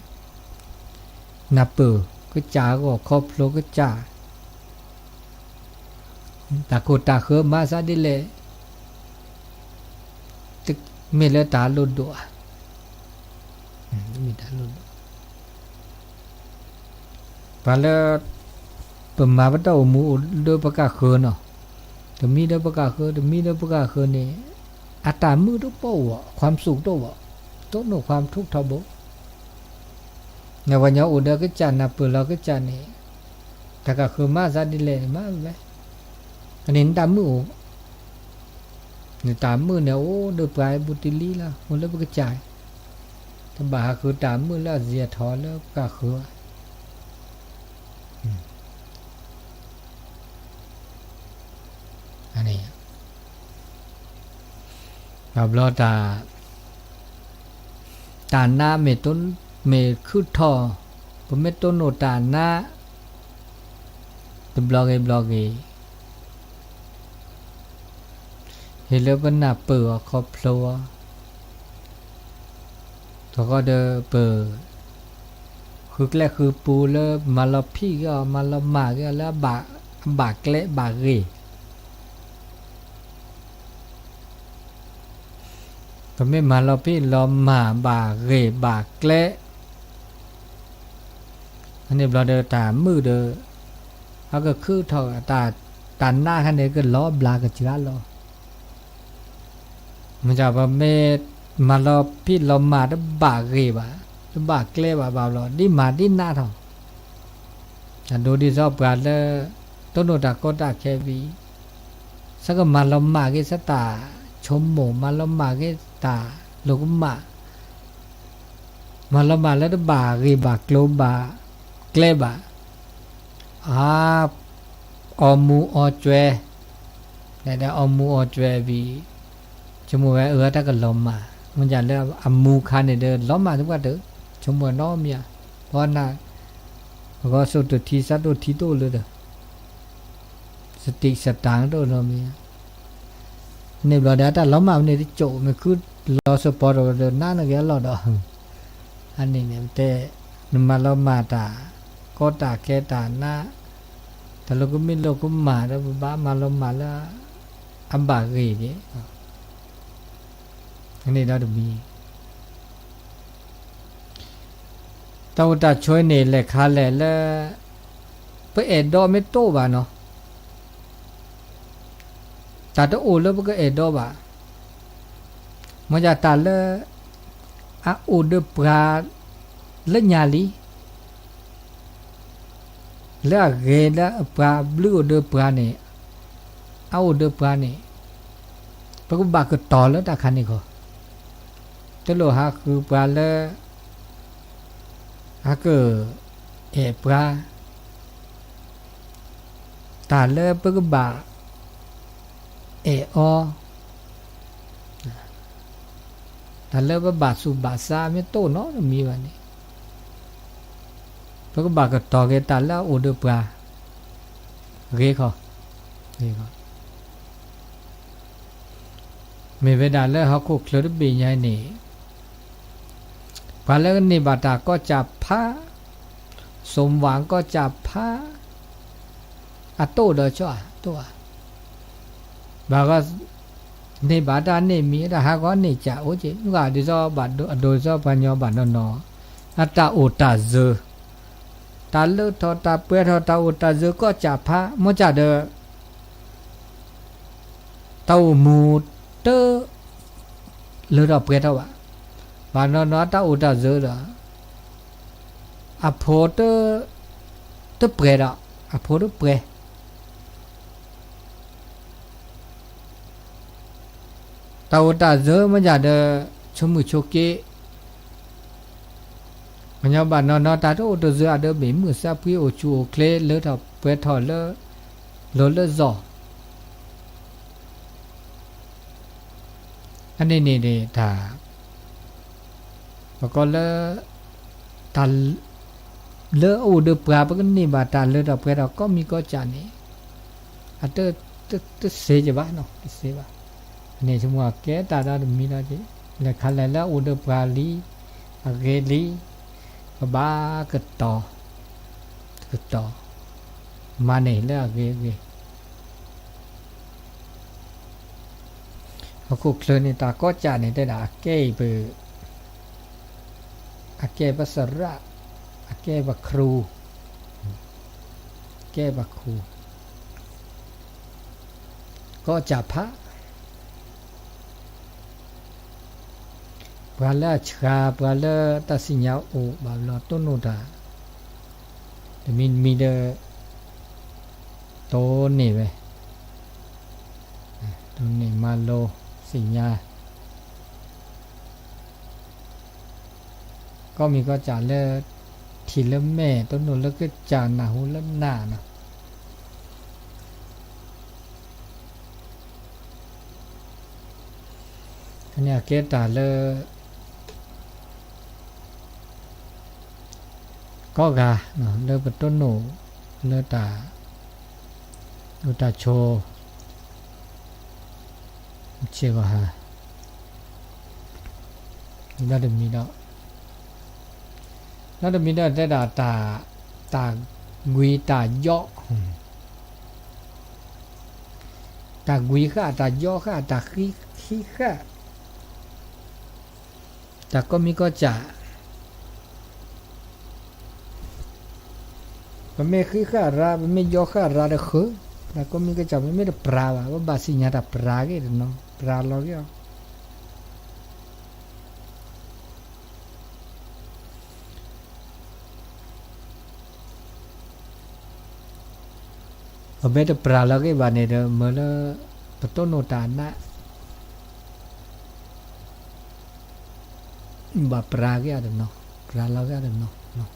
နၢ်ပၢၢ်ကစၢ်အဂီၢ် ခီဖျိကစၢ် တၢ်ခိၣ်တၢ်ဃၢၤမၤသးဒ်လဲၣ်, မ့ၢ်လၢတၢ်လိၣ်ဒိၣ်ဧါ, မ့ၢ်တၢ်လိၣ်ဒိၣ်, ပှၤလၢ ပမၤပတၢ်အိၣ်မူအိၣ်ဒီးပကၢ်ဃၢၤနီၤ, တမံၤဒီးပကၢ်ဃၢၤ တမံၤဒီးပကၢ်ဃၢၤန့ၣ်, အတၢ်မုာ်တအိၣ်ဘၣ်, ความสุขတအိၣ်ဘၣ်, တိၢ်နီၣ် ความทุกข์ ထီဘိ နပှၤကညီအိၣ်ဒီးကစၢ် နၢ်ပၢၢ်လီၤကစၢ်န့ၣ်, တၢ်ကဃၢၤမၤသးဒ်လဲၣ်န့ၣ် မၤဝဲ, အန့ၣ်နတၢ်မုာ်အိၣ်, နတၢ်မုာ်န့ၣ်အိၣ်ဒီးပှၤဘူးတံၢ်လံလီၤ, အိၣ်လၢပကစၢ်, တဘၣ်ဟးဃုတၢ်မုာ်လၢအစံးအထီၣ်လၢပကဃၢၤဘၣ်. ဘၣ်ဘျီတၢ်, တၢ်နးမ့ၢ်ခုၣ်ထီၣ်, ပမ့ၢ်တိၢ်နီၣ်တၢ်နး, တဘျီဂ့ၤဘျီဂ့ၤ, ဟ့ၣ်လၢပနၢ်ပၢၢ်အီၤခီဖျိအီၤ, သဃီဒီးပဃုကျဲဃုပူၤလၢမၤလီၤဖံးက့ၤအီၤ မၤလီၤမၢ်က့ၤအီၤလၢအဘၣ်ကျဲဘၣ်ဂ့ၤ ပမ့ၢ်မၤလီၤဖံးလီၤမၢ်ဘၣ်ဂ့ၤဘၣ်ကျဲ, အန့ၣ်ဘျီဒီးတၢ်မုာ်ဒီး, အကခုၣ်ထီၣ်, တၢ်နးခါန့ၣ်ကလီၤဘျးကစှၤလီၤ. မ့ၢ်ပမ့ၢ်မၤလီၤဖံးလီၤမၢ်တဘၣ်ဂ့ၤဘၣ်, တဘၣ်ကျဲဘၣ်ဘၣ်ဘျီ ဒ်မၤဒ်နးထီၣ်, အဒိဒ်သိးပှၤလၢ တိၢ်နီၣ်တၢ်ကီတၢ်ခဲဝံၤ ဆၢကမၤလီၤမၢ်က့ၤဆၢတၢ်ဆိကမိၣ်, မၤလီၤမၢ်က့ၤတၢ်လိာ်ကမၣ်, မၤလီၤမၢ်လၢတဘၣ်ဂ့ၤဘၣ်ကျိၤဘၣ်ကျဲဘၣ်, အါ အီၣ်မူၤအီၣ်ကွဲ, အီၣ်မူၤအီၣ်ကွဲဝံၤ, ဆိကမိၣ်ဝဲအၢတၢ်ကလီၤမၢ်, မ့ၢ်ဒ်လၢအမူၤခါန့ၣ်ဒီး လီၤမၢ်သပှၢ်တၢၢ်, ဆိကမိၣ်နီတမံၤဧါ, ပှၤနၢ်, အဂီၢ်ဆိၣ်တထံစၢ်ဒိၣ်ထံတအိၣ်လၢဒီး စတံးစတၢ်တအိၣ်နီတမံၤဧါ, န့ၣ်ဘျီဒီးတၢ်လီၤမၢ်ဝဲန့ၣ်တကိး မ့ၢ်ခုလီၤစပီၤဒီးနးနက့ၤအလီၢ်ဒီး အန့ၣ်န့ၣ် ပတဲ, နမၤလီၤမၢ်တၢ်, ကီတၢ်ခဲတၢ်နး, တၢ်လိာ်ကမ့ၢ်လိာ်ကမၣ်ဒီး ပဘၣ်မၤလီၤမၢ်လၢ အဘၣ်ဂ့ၤက့ၤ, န့ၣ်ဒီးတမံၤ တၢ်အိၣ်တၢ်ဆိးန့ၣ် လဲၤခါလဲၣ်လၢ ပအဲၣ်ဒိးမ့ၢ်တအိၣ်ဘၣ်နီၤ, တၢ်တအိၣ်လၢပကအဲၣ်ဒိးဘၣ်, မ့ၢ်ဒ်တၢ်လၢ အအိၣ်ဒီးပှၤ လၢညါလံ လၢအဂ့ၤလၢအပှၤဘျုးအိၣ်ဒီးပှၤန့ၣ်, အအိၣ်ဒီးပှၤန့ၣ်, ပကဘၣ်ကတီၤလၢတၢ်ခါန့ၣ်ခီ, တလိၣ်ဟးဃုပှၤလၢ ဟးကအဲၣ်ပှၤ, တၢ်လၢပကဘၣ်အဲၣ်အီၤ, တၢ်လၢပဘၣ်သူၣ်ဘၣ်သးမ့ၢ်တအိၣ်နီတမံၤဘၣ်န့ၣ်, ပကဘၣ်ကတီၤက့ၤတၢ်လၢအအိၣ်ဒီးပှၤ, ဂ့ၤခီ, ဂ့ၤခီ, မ့ၢ်ဝဲဒၣ်လၢဟီၣ်ခိၣ်ချၢတဘ့ၣ်ညါအံၤန့ၣ်, ပှၤလၢကန့ၢ်ဘၣ်တၢ်ကီစၢ်ဖး, စိၤဝၣ်ကီစၢ်ဖး, အတအိၣ်ဒီးကီဧါ, တအိၣ်ဧါ, ဘၣ်ဂီၢ် န့ၢ်ဘၣ်တၢ်န့ၢ်မံၤ တၢ်ဟးဂီၤန့ၢ်ကၢ်အိၣ်က့ၤ ဂၤဒ်သိးဘၣ်ဒိဒ်သိးပှၤကညီဘၣ်နီၢ်နီၢ်, အတၢ်အိၣ်တၢ်စၢၤ, တၢ်လၢထီၣ်တၢ်ပှဲၤထီၣ်တၢ်အိၣ်တၢ်စၢၤကီစၢ်ဖး မ့ၢ်ကၢ်ဒီး တၢ်အိၣ်မူတ လၢထီၣ်ပှဲၤထီၣ်ဘၣ်, ဘၣ်နီၢ်နီၢ်တၢ်အိၣ်တၢ်စၢၤဒီး အဖိတ တပှဲၤဒီး အဖိတပှဲၤ တၢ်အိၣ်တၢ်စၢၤမ့ၢ်ကၢ်ဒီး ဆိကမိၣ်ဆိက့ ပှၤကညီဘၣ်နီၢ်နီၢ် တၢ်တအိၣ်တစၢၤအဒိ ဘ့ၣ်မုၢ်သးဖှံအိၣ်ဆူၣ်အိၣ်ချ့ လၢထီၣ်ပှဲၤထီၣ်လၢ လီၤလၢစီၤ အန့ၣ်န့ၣ်န့ၣ် တၢ် ပကိးလၢ တၢ် လၢအအိၣ်ဒီးပှၤ ပကန့ၢ်ဘၣ်တၢ်လၢထီၣ်ပှဲၤထီၣ် ကိးမံၤကိးကၢ်န့ၣ် အတ တသ့ကဘၣ်နီၤ တသ့ဘၣ်. အန့ၣ်ဆိကမိၣ်အကဲတၢ်ဒီတမံၤလီၤက့ၤ လဲၤခါလဲၤလၢအအိၣ်ဒီးပှၤလံ အဂ့ၤလံ ပဘၣ်ကတီၤ ကတီၤ မၤန့ၢ်လၢအဂ့ၤအဂ့ၤ ဟီၣ်ခိၣ်ချၢန့ၣ် တၢ်ကိးကၢ်န့ၣ် တဲဒၣ်အကဲအံၤပ အကဲပသရၣ် အကဲပခရူ ကဲပခူ ကိးကၢ်ဖး ပှၤလၢအဆှၤ ပှၤလၢတၢ်စံၣ်ညါအိၣ်ဘၣ်ဘျီ တိၢ်နီၣ်တၢ် တမံၤတမံၤဒီး တိၢ်န့ၢ်ဝဲ တိၢ်န့ၢ်မၤလိ စံၣ်ညါ ကိးမံၤကိးကၢ်လၢ ထံၣ်လၢမဲာ် တိၢ်နီၣ်လၢကစၢ် နၢ်ဟူလၢနၢ်နီၤ န့ၣ်အကဲတၢ်လၢ ကိးဂၤ လၢပတိၢ်နီၣ် လၢတၢ် အိၣ်တၢ်ဆိး ဆ့ၣ်ဂီၤဟါ ဒီတမံၤဒီး ဒီတမံၤဒီးတဲဒၣ် တၢ် တၢ်ကွံတၢ်ယီၣ် တၢ်ကွံဃာ် တၢ်ယီၣ်ဃာ် တၢ်ဃံဃာ် တၢ်ကိးမံၤကိးကၢ် ပမ့ၢ်ဃံဃာ်ရၤ ပမ့ၢ်ယီၣ်ဃာ်ရၤတဃၢ တၢ်ကိးမံၤကိးကၢ် ပမ့ၢ်တပြၤဘၣ် ပဘၣ်စံၣ်ညါတၢ်ပြၤက့ၤတနီၤ ပြၤလီၤက့ၤအီၤ ပမ့ၢ်တပြၤလီၤက့ၤဘၣ်န့ၣ်ဒီး မ့ၢ်လၢ ပတိၢ်နီၣ်တၢ်နး ဘၣ်ပြၤက့ၤအီၤတနီၤ ပြၤလီၤက့ၤအီၤတနီၤ နီၤ တၢ်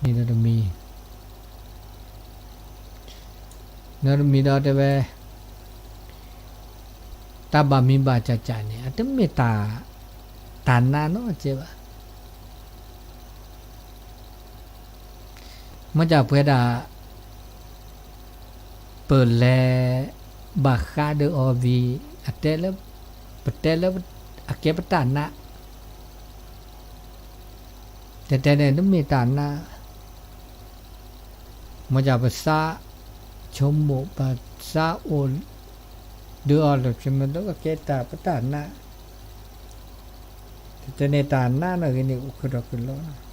န့ၣ်ဒီးတမံၤ, ဒီးတမံၤဒီးတဲဝဲ, တၢ်ဘၣ်မံဘၣ်စၢ်စၢ်န့ၣ် အတမ့ၢ်တၢ်, တၢ်နးနီတစဲးဘၣ်. မ့ၢ်စၢ်ပှဲၤဒၣ် ပလဲၤဘၣ်ဃးဒီးအီၤဝံၤ, အတဲလၢ, ပတဲလၢအကဲပတၢ်နး, တဲတဲန့ၣ် တမ့ၢ်တၢ်နး, မ့ၢ်စၢ်ပသးဆိကမိၣ် ပသးအိၣ်ဒုးအီၤလၢ ဆိကမိၣ်လၢအကဲတၢ်ပတၢ်နး, တဲတဲန့ၣ်တၢ်နးနီၣ်ဂ့ၤန့ၣ် အိၣ်ခုၣ်ထီၣ်ခုၣ်လီၤ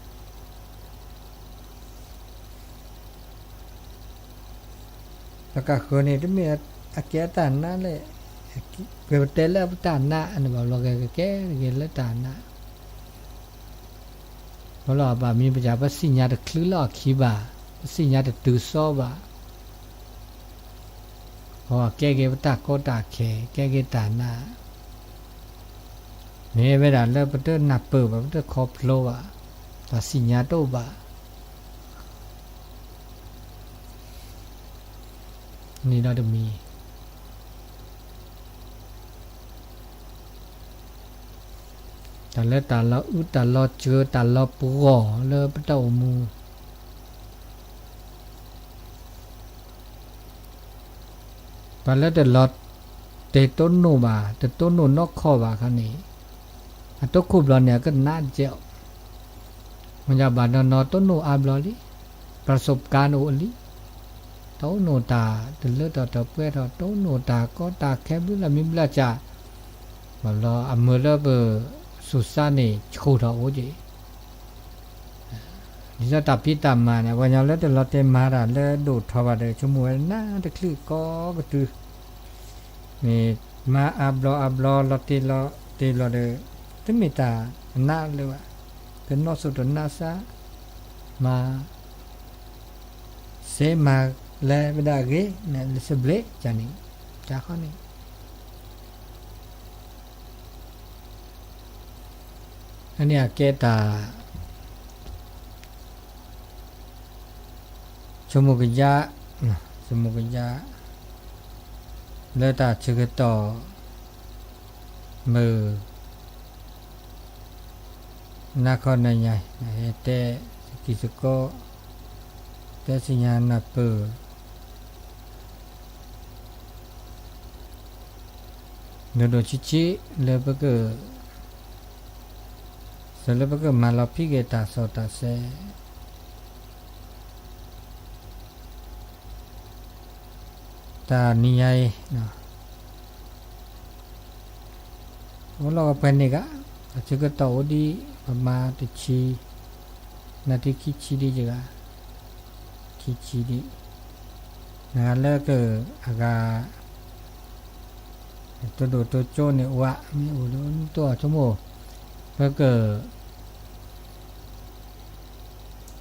ပကဃၢၤန့ၣ် တမ့ၢ်အကဲအတၢ်နးလဲၣ်, ပတဲလၢပတၢ်နး အန့ၣ်ဘၣ်ဘျီဂ့ၤကကဲဂ့ၤလၢတၢ်နး, ဘၣ်လီၤဘၣ်မံပစၢ် ပသ့ၣ်ညါတချုးလၢအခံဘၣ်, ပသ့ၣ်ညါတတုၤသီဘၣ်, အကဲဂ့ၤပတၢ်ကီတၢ်ခဲ ကဲဂ့ၤတၢ်နး မ့ၢ်ဝဲဒၣ်လၢပတနၢ်ပၢၢ်ဘၣ် ပတခီဖျိဘၣ်, တၢ်သ့ၣ်ညါတအိၣ်ဘၣ်, န့ၣ်ဒီးတမံၤ, တၢ်လၢတၢ်လီၤအုတၢ်လီၤစၢၤ တၢ်လီၤပဂီၢ်လၢပတၢ်အိၣ်မူ ပှၤလၢတလီၤတဲာ်တိၢ်နီၣ်ဘၣ် တတိၢ်နီၣ်နီၢ်ခီၣ်ဘၣ်ခါန့ၣ်, အတိၢ်ခိၣ်ဘျီန့ၣ် အကနးတကဲအီၤ, မ့ၢ်ယဘၣ်နီၢ်နီၢ်တိၢ်နီၣ်အါဘျီလံ, ပှၤစူးကါန့ၣ်အိၣ်လံ, တအိၣ်နီၣ်တၢ်တလၢတၢ်တီၤပှဲၤထီၣ် တအိၣ်နီၣ်တၢ်ကီတၢ်ခဲဘျုးလၢမံဘျုးစၢ်, ဘၣ်ဘျီအမုာ်လၢပစူးစါန့ၣ် ဆူၣ်ထီၣ်အိၣ်က့ၤ ဒ်သိးတၢ်ဖံးတၢ်မၤန့ၣ် ပှၤကညီလၢတလီၤတဲာ်မၤတၢ်လၢဒိၣ်ထီၣ်ဘၣ်ဒီး ဆိကမိၣ်ဝဲနးတချုးကိးကတုၤ, မ့ၢ်မၤအါဘျီအါဘျီလီၤတ့ၢ်လီၤတ့ၢ်ဘျီဒီး တမ့ၢ်တၢ်နးလၢၤဘၣ်, တနီၣ်စိၣ်တနီၣ်ဆါ, မၤ စ့မၤလဲၤဝဲဒၣ်အဂ့ၤ လၢစဘျ့ကန့ၣ်, တၢ်ဃီန့ၣ် အန့ၣ်အကဲတၢ် ဆိကမိၣ်ကယါ, ဆိကမိၣ်ကယါ လၢတၢ်ဆၢကတီၢ် မုၢ် နၤခီနၤညါ တဲသကံၢ်သကိး တဲသ့ၣ်ညါနၢ်ပၢၢ် ဒိၣ်ဒိၣ်ဆံးဆံး လၢပက စၢၤလၢပကမၤလီၤဖံးက့ၤတၢ်စီတၢ်ဆှံ တနံၤညါအံၤ အိၣ်လီၤကပှဲၤန့ၣ်ဂၤ တၢ်ဆၢကတီၢ်အိၣ်ဒံး ပမၤတဆံ နၢ်ထံခံဆံဒံးယဂၤ ခံဆံဒံး နဂၤလၢကဂၤ တိၢ်ဒိၣ်တိၢ်ကၠိန့ၣ် အိၣ်ဧါ မ့ၢ်အိၣ်ဒီး နတိၢ်အီၤဆိကမိၣ် ပက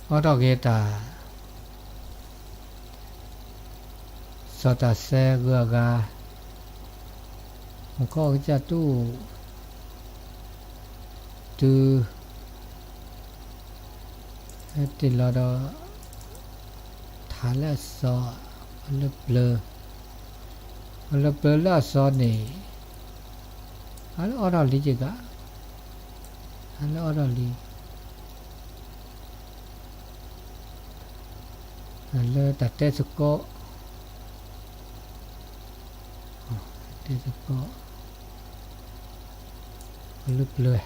အိးထီၣ်က့ၤတၢ် စီၤတၢ်စဲဂုၤအဂၤ မူခိၣ်ကစၢ်တူၢ် တုၤ ဟဲတ့ၢ်လီၤဒီး ထးလၢအစီၤ အလၢပျၢၤ အလၢပျၢၤလၢအစီၤန့ၣ် အလၢအိးထီၣ်လံကဂၤ အလၢအိးထီၣ်လံ လၢတၢ်တဲသကိး တဲသကိး အလၢပျၢၤ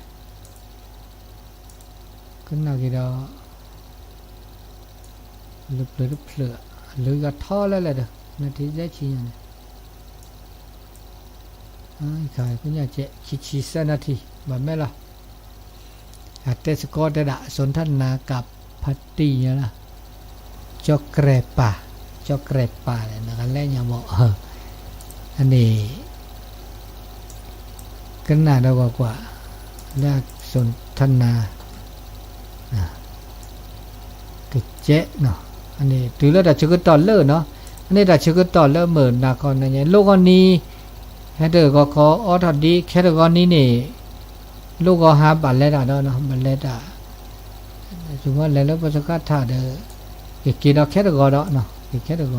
ကနၣ်က့ၤဒီး အလၢပျၢၤတဖျၢၣ် အလၢဂၤထီလၢလဲၣ်ဒီး နၢ်ထံယဲၢ်ဆံညါန့ၣ် ခါကညၣ်ကဲ ခံဆံသၢနၢ်ထံ ဘၣ်မဲာ်လီၤ အတဲသကိးတဲဒၣ် စူၤထၣ်နၤကးဖးတံၢ်ညါလီၤ ကၠီၣ်ကြဲၢ်ပၢ် ကၠီၣ်ကြဲၢ်ပၢ်န့ၣ် နကလဲၣ်ညါဘၣ် အန့ၣ် ကနၣ်ဒီးကွၢ်ကွၢ် လၢစူၤထၣ်နၤ ကကဲနီၤ အန့ၣ်တုၤလၢတၢ်ဆၢကတီၢ်လၢနီၤ အန့ၣ်တၢ်ဆၢကတီၢ်လၢမုၢ်နၤခီနၤညါ လိၣ်ဂီၤနံၤ ဟဲတဂီၤခီအိးထီၣ်ဒံး ခဲတဂီၤနံၤန့ၣ် လိၣ်ဂီၤဟါဘၣ်လဲၤတၢ်ဒီးနီၤ ဘၣ်လဲၤတၢ် ယမ့ၢ်လဲၤလၢပစကထၣ်ဒီး ယက့ၤဒီးခဲတဂီၤဒီး, က့ၤခဲတဂီၤ,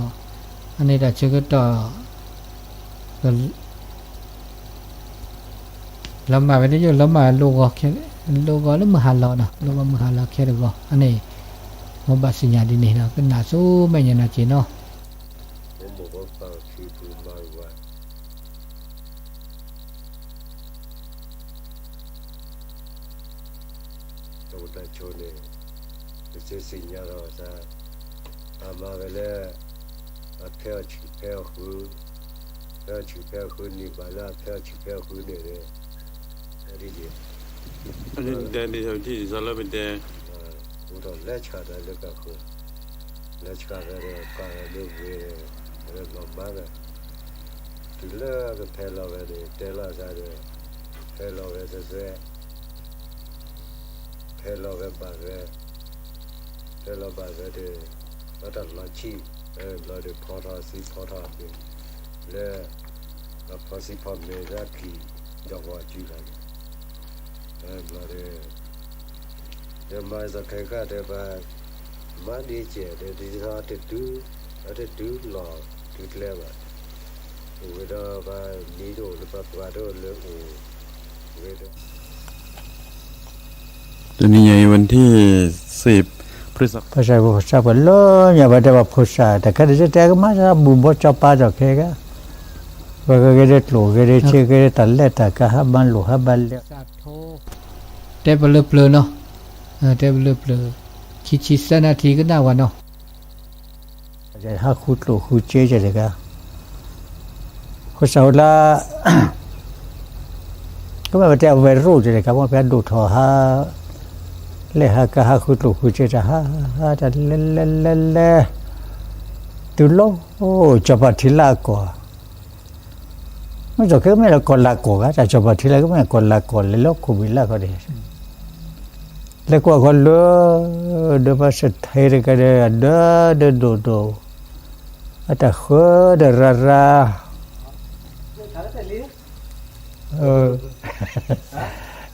အန့ၣ်တၢ်ဆၢကတီၢ် လီၤမၢ်ဝဲတယိၣ် လီၤမၢ်လိၣ်ဂီၤ, လိၣ်ဂီၤလၢမုၢ်ဟါလီၤနီၤ, လိၣ်ဂီၤမုၢ်ဟါလီၤခဲတဂီၤ, အန့ၣ် မ်ဘၣ်သ့ၣ်ညါဒ်န့ၣ်ဒီး ကနၣ်ဆူမဲာ်ညါနီၢ်က့ၤနီၤ. တၢ်အိၣ်တၢ်ဆိးန့ၣ် ပစ့စံၣ်ညါလီၤသး, အမၤဝဲလၢ အဖဲအီၣ်ဆံးဖဲအီၣ်ဃု, ဖဲအီၣ်ဆံးဖဲအီၣ်ဃုန့ၣ် ဘၣ်လၢအဖဲအီၣ်ဆံးဖဲအီၣ်ဃုန့ၣ် ဒ် ဒ် ဒ် ဒ်သိးလၢပတဲ အိၣ်ထီၣ်လဲၤဆှၢတၢ်လၢကီၢ်ခိၣ်, လဲၤဆှၢတၢ်ဒီးကီၢ်ဂၤမ့ၢ်ဝ့ၤဒီး အဝဲလီၤမၢ်ဝဲ, တုၤလၢကဖဲလီၤဝဲန့ၣ် တဲလီၤသးဒီး ဖဲလီၤဝဲစဲးစဲး, ဖဲလီၤဝဲဘၣ်ဝဲ, ဖဲလီၤဘၣ်ဝဲဒီး ဘၣ်တၢ်လီၤဆံၣ်, ဘျီဒီးဖီထီၣ်သံဖီထီၣ်အပူၤ, လၢ အဖီသံဖီမ့ၤလၢအကံၢ် ဒီးဂီၤအစုခါန့ၣ်, ဘျီဒီး ဒီးမၤစၢၤခဲကၢ်ဒီးဘၣ် မၤဒ်ကဲးဒီး ဒ်သိးတတုၤ, အတတုၤလီၤတုၤကျဲဘၣ်, အိၣ်ဝဲဒီးဘၣ်မံတအိၣ်လၢပှၤပှၤတအိၣ်လၢအိၣ်ဝဲဒီး တနံၤညါအံၤ ဝနထံၣ်စ့း ဖိစၢ်ဖိစၢ်ပှၤလၢညါ ပှၤတဲဘၣ်ဖိစၢ် တၢ်ခဲဒုးတဲကမၤစၢ် ဘူၣ်ဘီကၠီပၤဒီးခဲကါ, ပှၤကဂ့ၤဒီးကျိၣ်ဂ့ၤဒီးစ့ဂ့ၤဒီး တၢ်လဲၢ်တၢ်ကၤ ဟးဘၣ်လိၣ်ဟးဘၣ်လဲၢ် တဲပလၢပျၢၤနီၤ, တဲပလၢပျၢၤ, ခံဆံသၢနၣ်ထံကနၣ်ဝဲနီၤ ဟးဃုကျိၣ်ဃုစ့ကဲတဂၤ, ဖိစၢ်ဖိလၢ ကမ့ၢ်ပတဲအဝဲရိၣ်ကဲတဂၤ မ့ၢ်ဖဲဒိၣ်ထီၣ်ဟး လဲၤဟးကါဟးဃုကျိၣ်ဃုစ့တၢ်ဟး တၢ်လဲၤလဲၤလဲၤလဲၤ တုၤလီၤ စီၤပၤထံလၢအကီၢ်, မ့ၢ်စီၤခဲကမ့ၢ်လၢကီၢ်လၢကီၢ်ဂၤ တၢ်စီၤပၤထံလၢကမ့ၢ်ကီၢ်လၢကီၢ် လဲၤလၢခိၣ်ဘံၣ်လၢခီန့ၣ် လဲၤကွၢ်ဃီလၢ ဒီးပှၤစထံတကဲဒီး အဒၢဒၢဒိၣ်ဒိၣ်, အတၢ်ဃၢဒီးရၤရ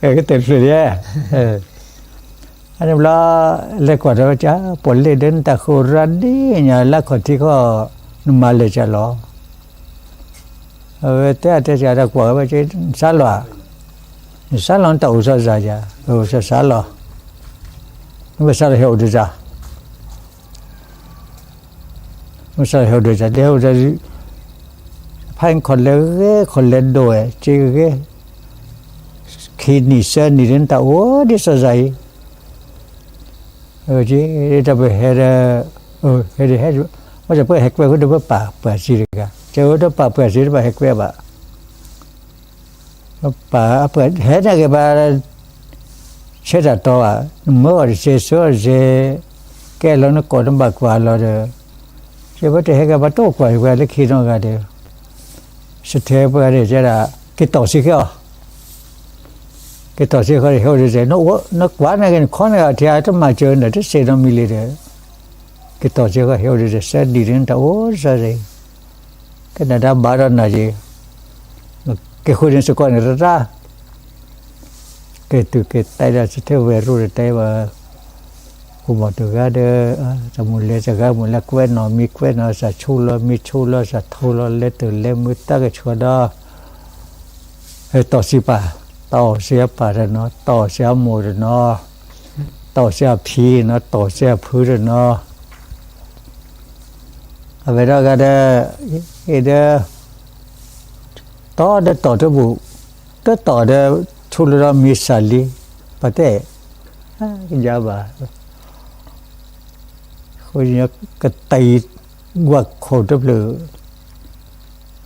ၤ, ကတၢၢ်တဖျၢၣ်ဒ်, အန့ၣ်ဘျီ လဲၤကွၢ်ဒီး ပှၤလဲၤဒီးနတၢ်ဃၢရၤဒ်ညါ လၢခီၣ်ထံးခီၣ် နမၤလဲၤကၢ်လီၤ အဝဲတဲအတဲကဒီးကွၢ်ဝဲ နစးလီၤ, နစးလီၤနတၢ်အိၣ်စီၤစၢ်ယၤ, အိၣ်စီၤစးလီၤ, နဘၣ်စးလီၤဟဲအိၣ်ဒီးစၢ်, နဘၣ်စးလီၤဟဲအိၣ်ဒီးစၢ်, ဒဲဟဲအိၣ်ဒီး, ဖဲခီၣ်လဲၤဂ့ၤ ခီၣ်လဲၤဒိၣ်ဝဲ စ့ဂ့ၤ, ခံနံၣ်သၢနံၣ်ဒီးနတၢ်အိၣ်ဒ်စီၤစၢ်အံၤ တၢ်ပဟဲဒီး, ဟဲဒီးဟဲ, မ့ၢ်တၢ်ပဟဲကွဲဃုာ်ဒီးပပာ်ပှၤစ့တဂၤ, ကဲဝဲတပာ်ပှၤစ့တဘၣ်ဟဲကွဲဘၣ်, ပပာ်ပှၤဟဲန့ၣ်က့ၤဘၣ်, ဆဲတၢ်တီဘၣ်, နမၢအီၤတစဲး ဆၢအီၤတစဲး, ကဲလီၤနကိးနဘၣ်ကွၢ်လီၤဒီး, ကဲဝဲတဟဲက့ၤဘၣ်တအိၣ်ကွၢ်ပှၤလၢခံနီတဂၤဒီး, စထဲပှၤဒီးကဲဒၣ်, က့ၤတီၢ်စ့ၢ်ကီးအီၤ က့ၤတီၢ်စ့ၢ်ကီးဒီး ဟဲအိၣ်ဒ်စဲး, နကွၢ်န့ၣ်က့ၤ နခီန့ၣ်က့ၤ ထံအတမၤစၢၤနတစဲးနီတမံၤလံဒီး, က့ၤတီၢ်စ့ၢ်ကီး ဟဲအိၣ်ဒ်စဲး စဲဒံးန့ၣ်တၢ်အိၣ်စၢ်စ့ၢ်, ကနၣ်တၢ်ဘၣ်ဒီးနၤက့ၤ, က့ၤဃုန့ၣ်စ့ၢ်ကီးန့ၣ်တရၣ်, က့ၤတုၤက့ၤတဲဒီး စထဲဝဲၤရိၣ်ဒီးတဲဘၣ် ကိးမီၤတဂၤဒီး, တၢ်မုၢ်လဲၤတဂၤမုၢ်လဲၤကွဲးနီၣ်မံၤကွဲးနီၣ် စၢ်ဆိလီၤမံၤဆိလီၤ စၢ်ထိလီၤလဲၤတၢ်လဲၤမုာ်တၢ်ကဆှီဒီး, တီၢ်စ့ၢ်ပၢ်, တီၢ်စ့ၢ်အပၢ်တနီၤ တီၢ်စ့ၢ်အမိၢ်တနီၤ, တီၢ်စ့ၢ်အဖံနီၤ တီၢ်စ့ၢ်အဖုတနီၤ, အဝဲဒၣ်ဂၤဒီး, အ့ဒီး, တီၢ်ဒီးတီၢ်တဘူၣ်, တတီၢ်ဒီး ဆိလီၤဒီးမံၤစၢ်လံ, ပတဲ, ကယါဘၣ် ဃိ ကတံၤကွၢ်ခိၣ်တဖျၢၣ်,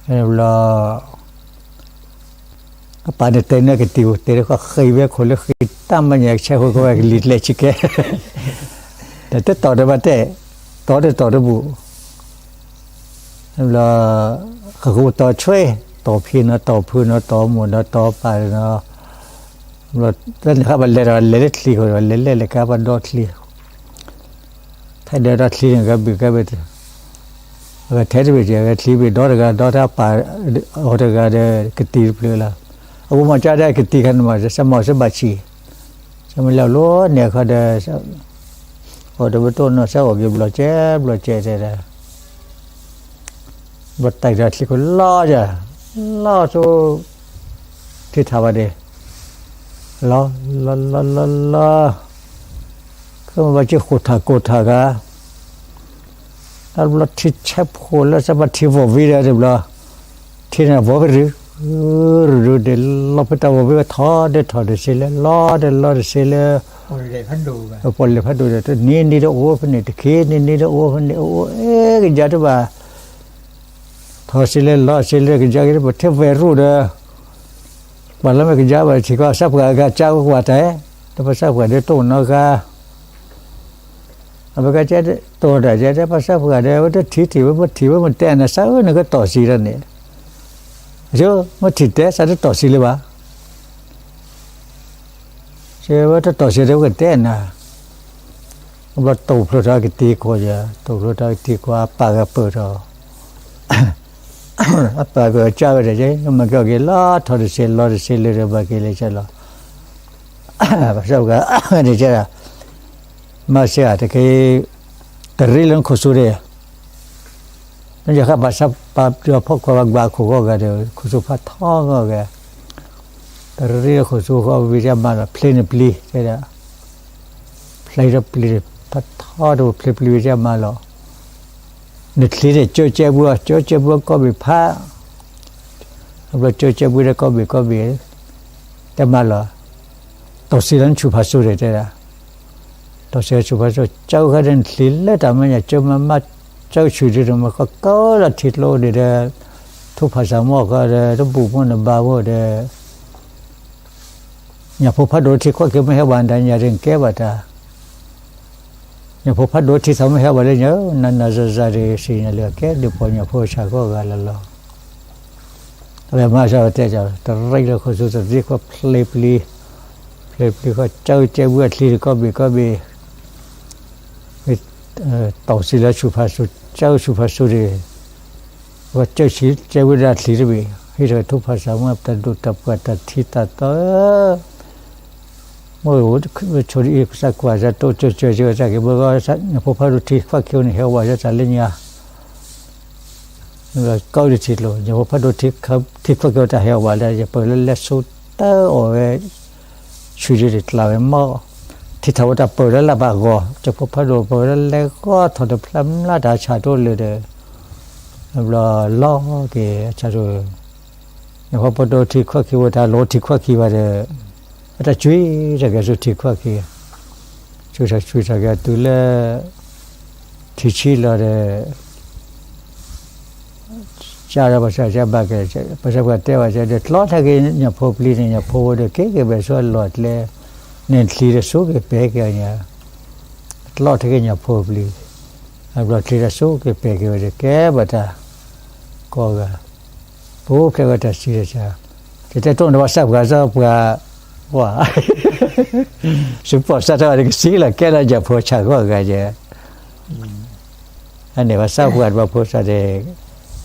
ဘျီ, အပၢ်န့ၣ်တဲန့ၢ်ကတံၤဧိၤ တဲဃီဃ့ဝဲခိၣ်လၢဃ့တၢ်မၤညါ ကဆဲးဃိကဝဲကလံၤကျဲဆံးကဲ, ဒီးတတီၢ်ဒီးဘၣ်တဲ, တီၢ်တတီၢ်တဘူၣ် ဘျီ, ဃိတီၢ်ဆွဲ, တီၢ်ဖံနီၤ တီၢ်ဖုနီၤ တီၢ်မိၢ်နီၤ တီၢ်ပၢ်နီၤ, ဘျီ, တၢ်န့ၣ်ဃဘၣ်လဲၤဒီး လဲၤလၢချံဃိဒီး လဲၤလဲၤလဲၤကါဘၣ်ဒီချံ, ထဲဒီးဒီချံန့ၣ် ကဘ့ၣ်ကဘ့ၣ်, အဝဲထဲတဘ့ၣ်က့ၤ အဝဲချံဘ့ၣ်ဒီတဂၤ ဒီတၢ်ပာ်, အီၤတဂၤဒီး ကတံၤတဖျၢၣ်လီၤ, အဝဲမၤကါဒီးကတံၤခါန့ၣ်မး စမၤစဘၣ်ဆံး, စမၤလၢအလိၤန့ၣ်အခါဒီး, အတဘၣ်တိၢ်နီၢ် စၢ်အီၣ်က့ၤဘျီကဲဘျီကဲတဲဒၣ်, ဘျီတၢ်ဒီးချံခိၣ်လီၤယၤ, လီၤဆိ ထံထးဘၣ်ဒ့ၣ်, လီၤ လီၤ လီၤ လီၤ လီၤ, ခဲမုၢ်ဘၣ်က့ၤဃိးထးကိးထးဂၤ, တၢ်ဘျီထံဆဲးဖိလၢစၢ်ဘၣ်ထံဝီၤဝံၤဒီးတဘျီ, ထံန့ၣ်ဝီၤဝံၤရု ရုရုဒ့ၣ် လီၤဖဲတၢ်ဝီၤဝံၤဝဲထီၣ်ဒ့ၣ်ထီၣ်တစ့လၢ လီၤဒ့ၣ်လီၤတစ့လၢ ပီၣ်လဲၣ်ဖးဒိၣ်ဒီး တနံၤနံၤဒီးအိၣ်ဖဲန့ၣ် တခ့နံၤနံၤဒီးအိၣ်ဖဲန့ၣ် အိၣ်အိၣ်အဲကယၤတဘၣ် ထီၣ်စ့လၢလီၤစ့လၢကယၤက့ၤ ပထံၣ်ဝဲရုဒီး ပှၤလၢမ့ၢ်ကယၤဘၣ်ထံၣ်ကီး စၢ်ပှၤဂၤကၢ်ဝဲကွၢ်တၢ်, ဒီးပစၢ်ပှၤဒီးတိၢ်နီၣ်ဂၤ အဝဲကတဲတိၢ်တၢ်ကဲတဲ ပစၢ်ပှၤဒီး အဝဲတထံၣ်ထံၣ်ဝဲ ပထံၣ်ဝဲမ့ၢ်တဲနၤ စၢ်ဧၢ နကတီၢ်စံးလၢန့ၣ်, မ့ၢ်ထံၣ်တဲ စၢ်တတီၢ်စံးလၢၤဘၣ်, စၢ်ဝဲတတီၢ်စံးဒီး ပကတဲနၤ, ဘျီတိၢ်ဖျိထီၣ်ကတံၤကိးယၤ တိၢ်ဖျိထီၣ်ကတံၤကိး အပၢ်ဂၤပၢၢ်ထီၣ် အပၢ်ကစၢ်ဝဲဒၣ် မ့ၢ်ကီၢ်က့ၤလီၤထီၣ်တစ့လီၤတစ့လၢဒီး ဘၣ်က့ၤလၢကၢ်လီၤ, ပစၢ်ပှၤန့ၣ်ကဲဒၣ်, မၤစ့ၢ်ဧါတက့ၢ်, တရံးလၢနခိၣ်ဆူဒီး, နယဃၣ်ပာ်ဆၣ်ပာ်ဒီးဖီၣ်ခွါဘၣ်ကွၢ်ခိၣ်ဂီၢ်ဂၤဒီး ခိၣ်ဆူဖးထီဂီၢ်ဂၤ, တရံးလၢခိၣ်ဆူဃီဝံၤကမၤလီၤ ဖျ့နပျံၤတဲဒၣ် ဖျ့ထီၣ်ပျံၤဖးထီတဖျ့ပျံၤဝံၤကမၤလီၤ, နချံန့ၣ် ကၠိကဲဘု ကၠိကဲဘုကီၢ်ဘ့ၣ်ဖး, ဘျီကၠိကဲဘုဒီးကီၢ်ဘ့ၣ်ကီၢ်ဘ့ၣ်, တဲမၤလီၤ, တီၢ်စံးလၢနဆူၣ်ဖးဆူၣ်ဒီးတဲဒၣ်, တီၢ်စံးလၢဆူၣ်ဖးဆူၣ် ကၠိဃဲဒီးနချံလၢတၢ်မဲာ်ညါ ကၠိမၤမၤ ကၠိဆူၣ်ဒ်န့ၣ် မၤကီၢ်ကီၢ်လၢထံကျိဒီး ထိၣ်ဖးစၢ်မီၢ်ဃီဒီး တဘူၣ်မိၢ်နဘါမိၢ်ဒီး ညၣ်ဖိဖးဒိၣ်ထံခွဲးက့ၤမ့ၢ်ဟဲဘၣ်ဒၣ်ညါဒီးနကဲဘၣ်တၢ်, ညၣ်ဖိဖးဒိၣ်ထံသးမ့ၢ်ဟဲဘၣ်လၢညါ နၤနၤစၤစၤဒီး စံၣ်ညါလၢကဲဒုးပှၤညၣ်ဖိဆၢ်ကီၢ်ဂၤလီၤလီၤ, အဝဲမၤစၢ်ဝဲတဲကၢ် တရံးလၢခိၣ်ဆူတရံးခွဲးဖျ့ပျံၤ, ဖျ့ပျံၤဃီ ကၠိကဲဘုအချံဒီးကီၢ်ဘ့ၣ်ကီၢ်ဘ့ၣ် တီၢ်စံးလၢဆူၣ်ဖးဆူၣ် ကၠိဆူၣ်ဖးဆူၣ်ဒီး ကၠိဆံးကဲဝဲဒၣ်ချံတဘ့ၣ် ဟံးထီၣ်ထိၣ်ဖးစၢ်မီၢ် တၢ်ဒိၣ်တၢ်ပှၢ်တၢ်ထံတၢ်သီဧၢ, မ့ၢ်ဆိဒ်အံၤ ကစၢ်ကွၢ်စၢ်တိကၠိကၠိကၠိကၠၢ်က့ၤ ဘၣ်ဂီၢ် ညၣ်ဖိဖးဒိၣ်ထံခွဲးက့ၤန့ၣ် ဟဲဝဲဒၣ်တၢ်လၢညါ ကီဒ်ထံကျိ ညၣ်ဖိဖးဒိၣ်ထံခွဲးက့ၤတၢ်ဟဲဝဲဒၣ် ယပၢၢ်လၢလဲၤဆူတၢ်အီၣ်ဝဲ ဆူၣ်ဒ်န့ၣ် ကျးဝဲမီၢ် ထံထီၣ်ဝဲတၢ်ပၢၢ်လၢလၢ်ဘၣ်ဂီၢ် ညၣ်ဖိဖးဒိၣ်ပၢၢ်ဝဲလၢလဲၤဂီၢ်ထီၣ်တဖျၢၣ်မျၢ်တၢ်ဆၣ်တိလၢာ်ဒီး ဘျီလီၤက့ၤအဆၣ်တိ ညၣ်ဖိဖးဒိၣ်ထံခွဲးက့ၤဝဲတၢ်လီၤထံခွဲးက့ၤဘၣ်ဒီး အတၢ်ကွံတၢ်ကဲဆူထံခွဲးက့ၤ ကွံတၢ်ကွံတၢ်ကဲတုၤလၢ ထံဆံးလီၤဒီး ကၢ်ဒီးပှၤစၢ်ဘၣ်က့ၤ ပှၤစၢ်ပှၤတဲဘၣ်က့ၤဒီး ကျီထဲက့ၤညၣ်ဖိပျံၤန့ၣ် ညၣ်ဖိဝဲဒီးက့ၤက့ၤဘဲၣ်ဆူအလီၢ်ကျဲ န့ၣ်ချံဒီးဆိက့ၤပဲာ်က့ၤအီၤညါ ကျီထဲက့ၤညၣ်ဖိပျံၤ အဘျီချံဒီးဆိက့ၤပဲာ်က့ၤဝဲဒီးကဲဘၣ်တၢ် ကိးဂၤ ပအိၣ်ဖျဲၣ်ဝဲတၢ်ဆံးတၢ်ဆါ ယတဲတိၢ်န့ၣ်ပှၤစၢ်ပှၤစၢ်ပှၤ ပှၤ စူးပီၣ်စၢ်တၢ်ဝဲန့ၣ် ကစံးလီၤကဲလၢညၣ်ဖိဆၣ်ဂီၢ်ဂၤယဲ အန့ၣ်ပှၤစၢ်ပှၤဘၣ်ဖိစၢ်ဒီး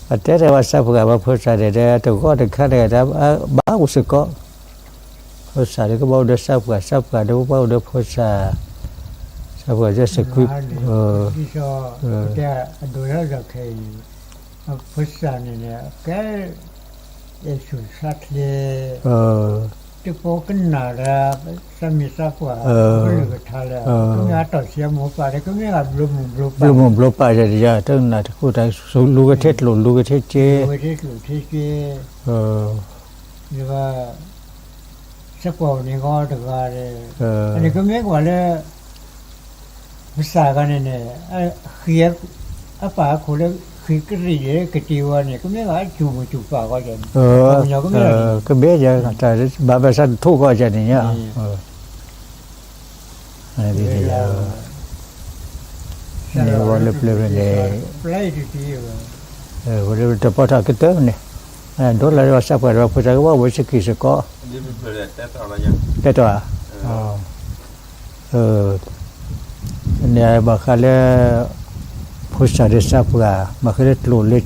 ပတဲတဲပှၤစၢ်ပှၤဘၣ်ဖိစၢ်ဒီး တဂီၢ်တခါန့ၣ် ဘၣ်အိၣ်စ့ၢ်ကီး ဖိစၢ်ဒီးကဘၣ်အိၣ်ဒီးစၢ်ပှၤ စၢ်ပှၤဒီးကဘၣ်အိၣ်ဒီးဖိစၢ် စၢ်ပှၤယဲစကွံ ဖိစၢ်န့ၣ်န့ၣ် ကဲ အဲၣ်ဆူၣ်ဆါချ့ တပိကနၣ်ဒီး စၢ်မံၤစၢ်ပှၢ် ကလုၢ်ကထါလၢ ကမ့ၢ်အတီၢ်ဆံးအမိၢ်ပၢ်ဒီး ကမ့ၢ်ဂၤဘျုးမုၢ်ဘျုးပၢ် ဘျုးမုၢ်ဘျုးပၢ်ယဲ တယၤတကနၣ်တဃိတၢ် လူၤကထ့ကျိၣ် လူၤကထ့စ့ လူၤကထ့ကျိၣ်ထ့စ့ ယဘၣ် စဲးကွၢ်န့ၣ်ဂီၢ်တဂၤဒီး အန့ၣ်ကမ့ၢ်ကွၢ်လၢ ပစၢ်ဂၤန့ၣ်န့ၣ် ဃံ အပၢ်အခိၣ်လၢ ဃံကရံၣ်ဒီးကတ့ၤဝဲန့ၣ် ကမ့ၢ်ဂၤအစူၣ်မုၢ်စူၣ်ပၢ်ဂီၢ်န့ၣ် ကမ့ၢ်ယၤ ဘၣ်ဘၣ်ဆၣ်တထိၣ်ဂီၢ်ယၤန့ၣ်ညါ န့ၣ်ဝဲလၢပျၢၤန့ၣ် ဝဲလၢတပီထီၣ်ကတၢၢ်န့ၣ် ဒိလၢပှၤစၢ်ပှၤဒီးဖိစၢ်ကဘၣ်ဝဲစကံၢ်စကီး တဲတီၢ်ဧါ န့ၣ်ဘၣ်ဃးလၢ ဖိစၢ်ဒီးစၢ်ပှၤ ဘၣ်ဃးလၢ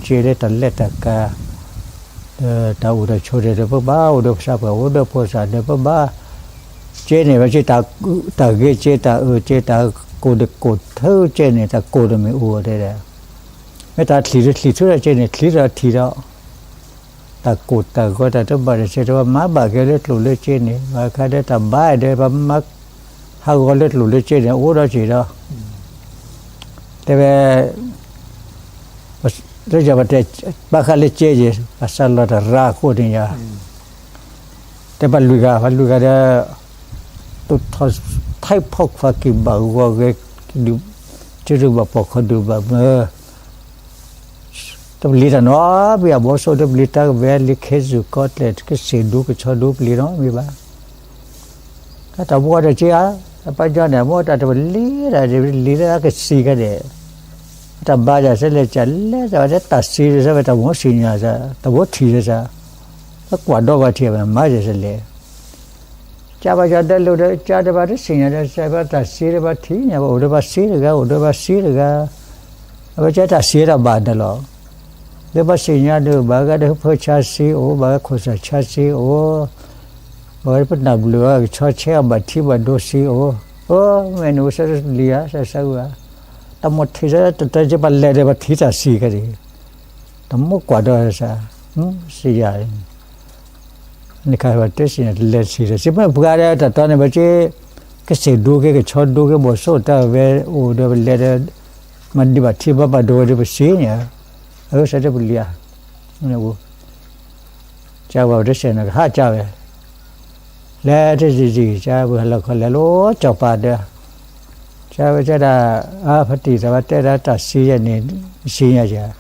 ကျိၣ်လၢစ့လၢတၢ်လဲၤတၢ်ကၤ ဒီးတၢ်အိၣ်တၢ်ဆိးဒီး ပဘၣ်အိၣ်ဒီးစၢ်ပှၤ အိၣ်ဒီးဖိစၢ်ဒီး ပဘၣ် ကဲန့ၣ် ဘၣ်က့ တၢ်ဂ့ၢ်ကဲ တၢ်အၢကဲ တၢ်ကိၢ်တကိၢ်ထၢကဲန့ၣ် တၢ်ကိၢ်တမ့ၢ်အိၣ်တဲဒၣ်, မ့ၢ်တၢ်ချံးတချံးထူတၢ်ကဲန့ၣ် ချံးတထံးဒီး တၢ်ကိၢ်တၢ်ဂီၤ တၢ်တဘၣ်တၢ်စဲး တဘၣ်မၤဘၣ်က့ၤလၢကျိၣ်လၢစ့န့ၣ် ဘၣ်ခါဒီးတၢ်ဘါဒီး ပမၤဟးဂီၤလၢကျိၣ်လၢစ့န့ၣ် အိၣ်ဒီးစ့ဒီး တဲဝဲ လၢယၤပတဲ ဘၣ်ဃးလၢစ့ယဲၢ် ဘၣ်ဆၣ်လီၤတရါအဃိန့ၣ်ယၤ တဲပှၤလွံၢ်ဂၤ ပှၤလွံၢ်ဂၤဒီး သူၣ်ထီၣ်ထဲဖီၣ်ခွါက့ၤဘၣ်ဂီၤဂဲၤ ဒုး ကၠုဒုးဘၣ်ပိာ်ခီဒုးဘၣ်မၢ တပလံၤတၢ်နီၤ ပယီၤဘီစိၣ်တပလံၤ တၢ်ကဘဲလံ ခဲစူၢ်ကီးကျဲး ကစ့ၢ်ဒိကဆီဒိပလံၤနီတမံၤဘၣ်. တၢ်တဘီဒီးက့ဧါ, အပၢ်ကၠီန့ၣ် အမိၢ်တၢ်တပလံၤတၢ် တပလံၤတၢ်ကစံးကဲဒဲး, တၢ်ဘါယၤစဲလဲၣ် ကလဲၤစးဝဲတၢ်စံးစဲဝဲ တၢ်မိၣ်စံၣ်ညါစး တၢ်မိၣ်ထံၣ်စဲစး, လၢကွၢ်ဒီးပှၤထံၣ်အမၤယၤစဲလဲၣ် ကဘၣ်ကဒီးလိာ်ဒီး ကဒီးဘၣ်တစံၣ်ညါဒီး စဲဘၣ်တၢ်စံးဒီးဘၣ်ထံၣ်ညါဘၣ် အိၣ်ဒီးဘၣ်စံးတဂၤ အိၣ်ဒီးဘၣ်စံးတဂၤ, အဝဲကတၢ်စံးတၢ်ဘၣ်န့ၣ်လီၤ. ဒီးဘၣ်စံၣ်ညါဒီး ဘၣ်ဂၤဒီးဟၢဖၢဆါစံးအိၣ် ဘၣ်ဂၤခိၣ်စၢ်ဆါစံးအိၣ်, ဘၣ်ဂၤဒီးပနၢ်ဘျုးအကဆီဆဲအီၤဘၣ်ထံဘၣ်ဒိစံးအိၣ်, အၢ မ့ၢ်နအိၣ်စဲတပလံၤဧါ စဲစးဝဲဧါ, တၢ်မိၣ်ထံၣ်စဲတတၢ်က့ ပှၤလဲၤဒီးပှၤထံၣ်တၢ်စံးကဲဒၣ်, တၢ်မိၣ်ကွၢ်ဒီးစး, စံးယၤ နခါပှၤတဲစံၣ်ညါ တလဲၤစံးဒီး စံးမ့ၢ်ပှၤဒီးတၢ်တီန့ၣ် ပက့ ကစ့ၢ်ဒိက့ ကဆီဒိက့ ဘီၣ်စိၣ်တၢ်ဝဲအိၣ်ဒီးပလဲၤဒီး မၤဒံးဘၣ်ထံဘၣ်ဘၣ်ဒိဝဲဒီးပစံးညါ, အၢ စဲတပလံၤဧါ, ကဘၣ်ပတဲစံၣ်ညါ ကဟးကၢ်ဝဲ, လဲၤတစံၣ်စံၣ် ကဘၣ်ဟဲလီၤခီလဲၤလီၤစီၤပၤဒီး ကဝဲကဲဒၣ် အါ ဖါတံၢ်တၢ်ဘၣ်တဲဒၣ်တၢ်စံးယဲၢ်န့ၣ် စံးညါယဲၢ်,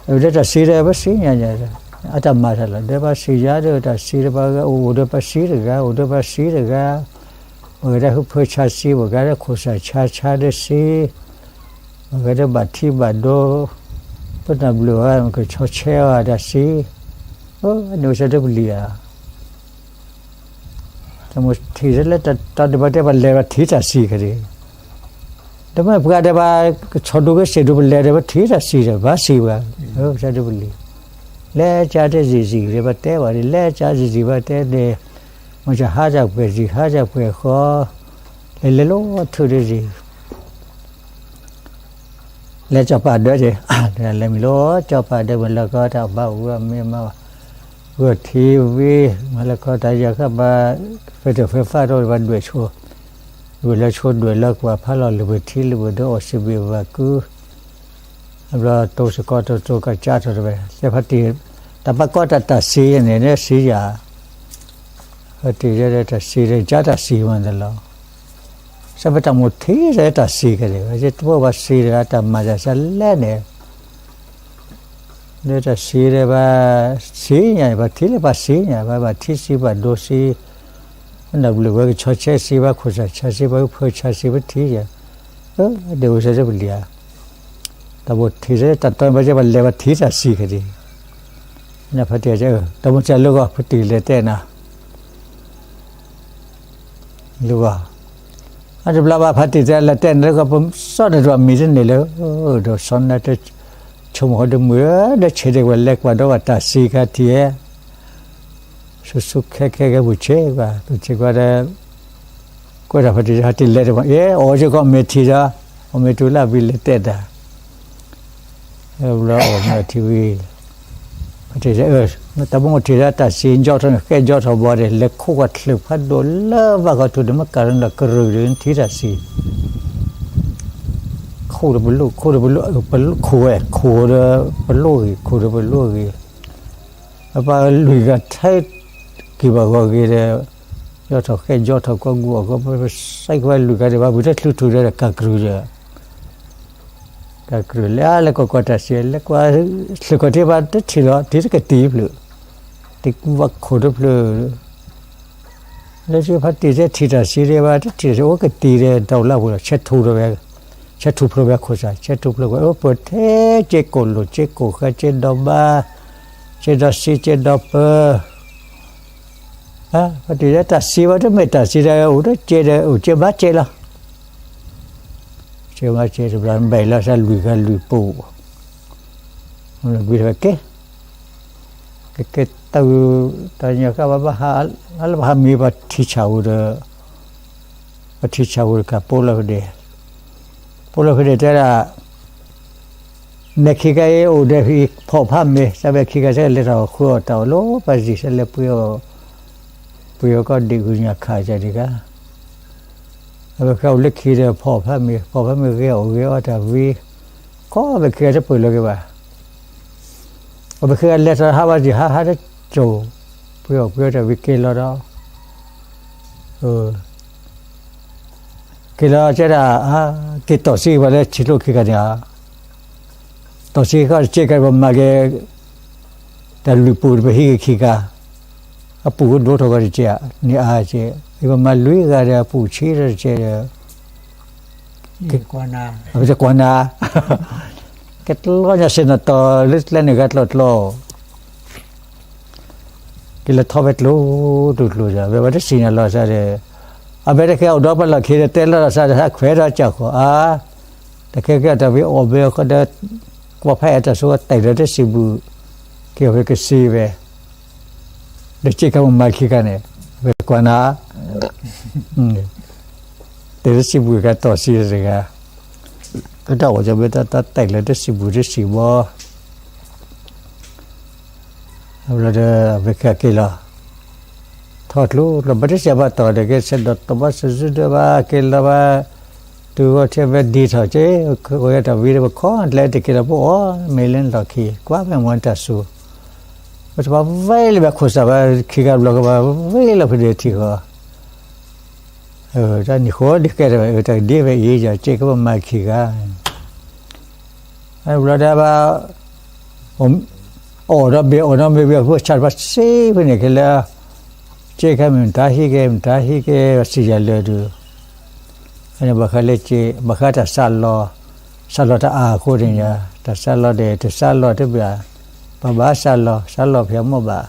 အဝဲဒၣ်တၢ်စံးဒီးပစံးညါယဲၢ်, အတၢ်မၤတၢ်လီၤ ဒီးပစံးယၤဒီးတၢ်စံးဒီးပှၤဂၤအိၣ်ဒီးပစံးတဂၤ အိၣ်ဒီးပစံးတဂၤ, ပှၤဂၤဒီးဟၢဖၢဆါစံး ပှၤဂၤဒီးခိၣ်စၢ်ဆါဆါဒီးစံး, ပှၤဂၤဒီးဘၣ်ထံဘၣ်ဒိ ပနၢ်ဘျုးအီၤ ကဆီဆဲအီၤတၢ်စံး, အၢ နအိၣ်စဲတပလံၤဧါ တၢ်မိၣ်ထံၣ်လၢတၢ်တဘၣ်တဲပှၤလဲၤပှၤထံၣ်တၢ်စံးကဒံး, ဒီးမ့ၢ်ပှၤဒီးပှၤကဆီဒိကစ့ၢ်ဒိပလဲၤဒီးပထံၣ်တၢ်စံးဒီး ဘၣ်စံးဝဲ, စဲတပလံၤ, လဲၤကၢ်တစံၣ်စံၣ်ဒီးပတဲဘၣ်ဒီး လဲၤကၢ်စံၣ်စံၣ်ဘၣ်တဲဒီး, မ့ၢ်ကဟါတၢ်ပှဲၤစံး ဟါတၢ်ပှဲၤဃီ, လဲၤလဲၤလီၤထုးတစံၣ် လဲၤစီၤပၤဒၢးက့ၤ, လဲၤမံၤလီၤ စီၤပၤဒၢးမ့ၢ်လီၤကီတၢ်ဘါအိၣ်မ့ၢ်မၤ, ဂီၢ်ထံဝံၤ မၤလီၤကီတၢ်ယၤဃၣ်ဘါ, ဖဲတဖဲဖးထီၣ်ဘၣ်ဒွဲၣ်ဆိ, ဒွဲၣ်လၢဆိဒွဲၣ်လၢကွၢ်ဖးလီၤ လၢပထံလၢပဒီးအီၣ်စံးဘ့ၣ်ဘၣ်ကု, အဘျီတိစ့ၢ်ကီးတတိကစၢ်ထီၣ်တဝဲ, လၢဖါတံၢ်, တၢ်ဘၣ်ကီတၢ်တၢ်စံးယဲၢ်န့ၣ် စံးယၤ ဖါတံၢ်ယဲဒီးတၢ်စံးဒီး ကၢ်တၢ်စံးမးန့ၣ်လီၤ, စဲပတၢ်မိၣ်ထံၣ်စဲတၢ်စံးကဒံး, ဝဲယတဘၣ်ပှၤစံးတဂၤ တၢ်မၤစၢ်စဲလဲၣ်န့ၣ်, ဒီးတၢ်စံးဒီးပှၤစံးညါ ပှၤထံၣ်လၢပှၤစံးညါ ပှၤဘၣ်ထံစံးဘၣ်ဒိစံး, ပနၢ်ဘျုးဝဲကဆီဆဲစံး ပှၤခိၣ်စၢ်ဆါစံး ပှၤဟၢဖၢဆါစံး ပထံၣ်ယဲၢ်, ဒီးအိၣ်စဲတပလံၤဧါ, တၢ်မိၣ်ထံၣ်စဲတၢ်တီန့ၣ် ပှၤကဲပှၤလဲၤပှၤထံၣ်တၢ်စံးကဒံး, နဖါတံၢ်ကဲ, တၢ်မိၣ်စဲလၢဂီၢ် ဖါတံၢ်လဲၤတဲနၤ လၢဂီၢ်, အတဘျီဘၣ်ဖါတံၢ်တဲလဲၤတဲနၤလၢဂီၢ် ပစီၣ်တဒွးမံၤတန့ၢ်လၢ, ဒီးစီၤနါတဲ, ဆိကမိၣ်ဃီဒီးမုာ်ဒီးဆဲးဒဲး ပှၤလဲၤကွၢ်ဒီးဘၣ်တၢ်စံးခါထံၣ်ဧဲ, ဆူၣ်ဆူၣ်ခဲခဲကဲပူၤဆ့ကွၢ် သူၣ်ဆ့ကွၢ်ဒီး ကွဲးတၢ်ဖါတံၢ် ဖါတံၢ်လဲၤတဘၣ် အ့ အိၣ်ကီၢ်မ့ၢ်ထံၣ်ဒီး, အီၣ်မ့ၢ်တူၢ်လၢဘံၣ်လဲၤတဲတၢ် ဘျီအီၣ်မ့ၢ်ထံဝံၤ, ဖါတံၢ်တဲ တၢ်မိၣ်ထံၣ်ဒီးတၢ်စံးကၠီထီၣ်န့ၣ် ဃဲကၠီထီၣ်ဘီဒီး လဲၤခိၣ်ကွၢ်ချုးဖးဒိၣ်လၢဘၣ်ကီၢ်ထူၣ်ဒီး မ့ၢ်ကၤလၢနကရုၢ်ဒီးထံၣ်တၢ်စံး, ခိၣ်ဒီးပလိၣ် ခိၣ်ဒီးပလိၣ် ပလိၣ်ခိၣ်ဝဲ ခိၣ်ဒီးပလိၣ်ဂ့ၤ ခိၣ်ဒီးပလိၣ်ဂ့ၤ, အပၢ်လွံၢ်ဂၤထဲ က့ၤဘၣ်ဂီၤဂ့ၤဒီး, ယီၢ်ထီၣ်ဃဲၣ်ယီၢ်ထီၣ်ကီၢ်ဂူာ်အီၤကီၢ် ပစဲးကွၢ်လွံၢ်ဂၤဒီး ဘၣ်ဘုးထဲချုးထုးဒီးကၤကရုၢ်ဒီး, ကၤကရုၢ်လဲၤလဲၤကွၢ်ကွၢ်တၢ်စံး လဲၤကွၢ်, ချုးကီၢ်ထံဘၣ်တထံၣ်လီၤ ထံတကတံၢ်ဖျၢၣ်, တံၢ်ကူၣ်ဘၣ်ခိၣ်တဖျၢၣ် လၢကဖါတံၢ်တဲထံၣ်တၢ်စံးဒံးဘၣ် တထံၣ်တၢ်စံးအိၣ်ကတံၢ်ဒီး တၢ်အိၣ်လၢအပူၤလီၤ ဆဲးထူၣ်ဖျိဝဲ, ဆဲးထူၣ်ဖျိဝဲခိၣ်စၢ် ဆဲးထူၣ်ဖျိဝဲ အိၣ်ပှဲၤထဲက့ကိၣ်လိာ် က့ကိၣ်ဃဲ က့ဒီဘါ, က့ဒီစံ က့ဒီပၢ, ဖါတံၢ်တဲတၢ်စံးဘၣ်တမ့ၢ်တၢ်စံးဒီး အိၣ်တက့ဒီး အိၣ်က့ဘါက့လီၤ က့ဘါက့တဘျီ ဘဲၣ်လီၤစၢ်လွံၢ်ဂၤလွံၢ်ပူၤ, က့, က့, တၢ်ဂုၤတၢ်ညီဃာ်ဘၣ်ဘၣ်ဟး, လၢဘၣ်ဟးမံၤပှၤထံၣ်ဆၣ်ဧိၤဒီး, ပှၤထံၣ်ဆၣ်ဧိၤတခါ ပိာ်လီၤဖဲဒ့ၣ်, ပိာ်လီၤဖဲဒ့ၣ်တဲဒၣ်, နဲခံဂၤအံၤအိၣ်ဒီးဖီၣ်ဖးမ့ၤ စးဝဲခံဂၤစ့ၢ်ကီးလဲၤထီၣ်ဃုအီၣ်တၢ်အိၣ်လီၤ ပှၤယံၤစ့ၢ်လဲၤပှ့ၤအီၣ်, ပှ့ၤအီၣ်ကီၢ်ဒ့ၣ်ဂုၤညါခးကဒံးဂၤ, အဝဲဃဲအိၣ်လၢခံဒီးဖီၣ်ဖးမ့ၤ ဖီၣ်ဖးမ့ၤဂဲၤအီၣ်ဂဲၤအီတၢ်ဝံၤ, ခီဖဲခံဂၤတပှ့ၤလီၤက့ၤဘၣ် အဝဲခံဂၤလဲၤထီၣ်ဟးဘၣ်ယံၤဟးဟးတကၠိၤ, ပှ့ၤအီၣ်ပှ့ၤအီတၢ်ဝံၤက့ၤလီၤဒီး, က့ၤလီၤကဲဒၣ်, က့ၤတီၢ်စံပှၤလၢထံကျိခံဂၤန့ၣ်ဧါ, တီၢ်စံဃီတက့ၢ်ကဲပမၤက့ၤ, တၢ်လုၢ်ပူၤတပဟံးက့ၤခံဂၤ, အပူၤကဒိၣ်ထီၣ်ကီတက့ၢ်ဧါ, န့ၣ်အါက့ၢ်, ပမၤလွံၢ်ဂၤဒီးအပူၤဆံးထီၣ်တက့ၢ်ဒီး အဝဲသ့ၣ်ကွၢ်နၤ, ကတလီညါစ့ၢ်နီၤတီၢ်လၢကျဲန့ၣ်ဂၤတလီၢ်တလီၢ်, က့ၤလၢထီၣ်ဖဲကျိၤ, ကျိၤကျိၤဒီး အဝဲဝဲတစံးနၤလီၤစၢ်ဒီး, အဝဲတကဲအိၣ်ဒီးပှၤလီၢ်ခံဒီးတဲလီၤစၢ်ဒီး ဟးခွဲးဒီးကၢ်ဃီၤအါ, တကဲကဲတၢ်ဝံၤအိၣ်ဘဲဃီဒီး, ကွၢ်ဖးအဲၣ်တၢ်ဆိတၢ်ဒီးတစံးဘၣ်, က့ၤအဝဲကစံးဝဲ ဒီးစ့ၢ်ကီးမၤခံဂၤန့ၣ်, ဝဲကွၢ်နၤ, တဲတစံးဘၣ်ကတီၢ်စံတဂၤ, ကတၢ်အိၣ်ကဘၣ်တၢ်တဲာ်လၢတစံးဘၣ်တစံးဘီ, အဘျီဒီး ဝဲကက့ၤလီၤ, ထီၣ်ကျိလီၤဘၣ်တစဲးဘၣ်တီၢ်ဒီး ကဲဆဲးဒီးတီၢ်ဘၣ်စၢၤစုဒၢဘၣ်က့ၤလီၤဘၣ်, တုၤဂီၤထဲဝဲဒံထီၣ်က့ၤ, ဝဲတၢ်ဝံၤဒီးပခီၣ်ကျဲတက့ၤလီၤပအိၣ်, မ့ၢ်လၢလီၢ်ခံ, ကွၢ်ဖဲမၤတၢ်စူၤ, ပတဘၣ်ဝဲလၢဘၣ်ခိၣ်စးဘၣ် ခံဂၤဘျီကဘၣ်ဝဲလီၤဖဲဒ့ၣ်ထံဃီ တၢ်နံၣ်ဃိဒ်ကဲထီၣ်ဝဲ တၢ်ကဒ့ဝဲအံၤ ယစ့ၢ်ကီးပမၤခံဂၤ, ဘျီဒၣ်ဘၣ်, အီၣ်ဒီးဘ့ၣ်အီၣ်ဒီးမ့ၢ်ဝံၤ အဖိဆၣ်တဖၣ်စ့ဖဲန့ၣ်က့ၤလၢ, စ့ၢ်ကီးမ့ၢ်တၢ်ဟံးက့ၤ မ့ၢ်တၢ်ဟံးက့ၤ စံးယၤလၢာ်ဒုး, ဘၣ်ဃးလၢစ့ၢ် ဘၣ်ဃးတၢ်စးလီၤ, စးလီၤတၢ်အါအဃိန့ၣ်, တၢ်စးလီၤဒီး တစးလီၤတဘၣ်, ပဘၣ်စးလီၤ စးလီၤဖဲအမိၢ်ဘၣ်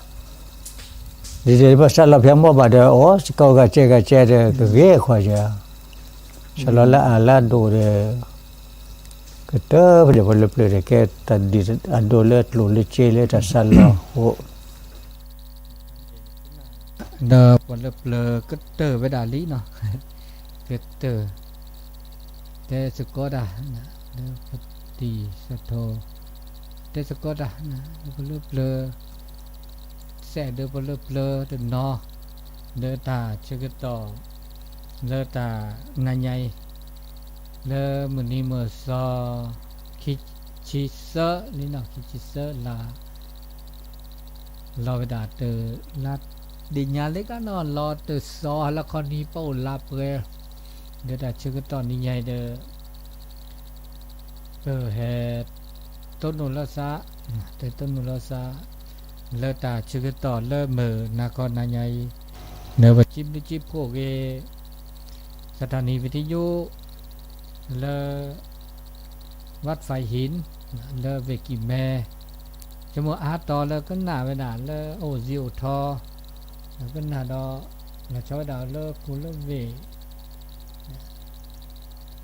ဒ်န့ၣ် ပစးလီၤဖဲအမိၢ်ဘၣ်ဒီး အီၣ်စ့ၢ်ကီးဂၤစဲးဂၤစဲးဒီး ကဂ့ၤခွါယၤ, စးလီၤလၢအလၢဒိၣ်ဒီး, ကတၢၢ်ဖဲဒၣ်ပှၤလၢပျၢၤဒီး ကဲတၢ်ဒ်အဒိၣ်လၢကျိၣ်လၢစ့လၢတၢ်စးလီၤအဃိ, ဒီးပှၤလၢပျၢၤကတၢၢ်ဝဲဒၣ်လံနီၤ, ကတၢၢ် တဲစ့ၢ်ကီးတၢ်, လၢပတံၤစထိ, တဲစ့ၢ်ကီးတၢ်, ပလၢပျၢၤ, စဲးဒီးပလၢပျၢၤတနီၤ, လၢတၢ်ဆၢကတီၢ်, လၢတၢ်နၤညါအံၤ, လၢမုၢ်နံၤမုၢ်သီ, ခံဆံသၢလံနီၤ ခံဆံသၢလါ လီၤဝဲဒၣ်တၢ်လါ, ဒ့ၣ်ညါလၢကနီၤ လီၤတၢ်စီၤလၢခီနံၤပအိၣ်လါပှဲၤ, ဒီးတၢ်ဆၢကတီၢ်နံၤညါအံၤဒီး, ပဟဲ, တိၢ်နီၣ်လီၤသး, တတိၢ်နီၣ်လီၤသး, လၢတၢ်ဆၢကတီၢ်လၢမုၢ်နၤခီနၤညါအံၤ, နပစံးဘျုးစံးဖှိၣ်က့ၤ สถานีวิทยุ လၢ วัดไฟหิน လၢဝ့ၢ်ကံၢ်မဲ, ဆိကမိၣ်အါတီၤလၢကနၣ်ဝဲဒၣ်လၢအအိၣ်စ့အိၣ်ထီ, ကနၣ်ဒီး, လီၤဆီဝဲဒၣ်လၢကူလၢဝ့ၢ်,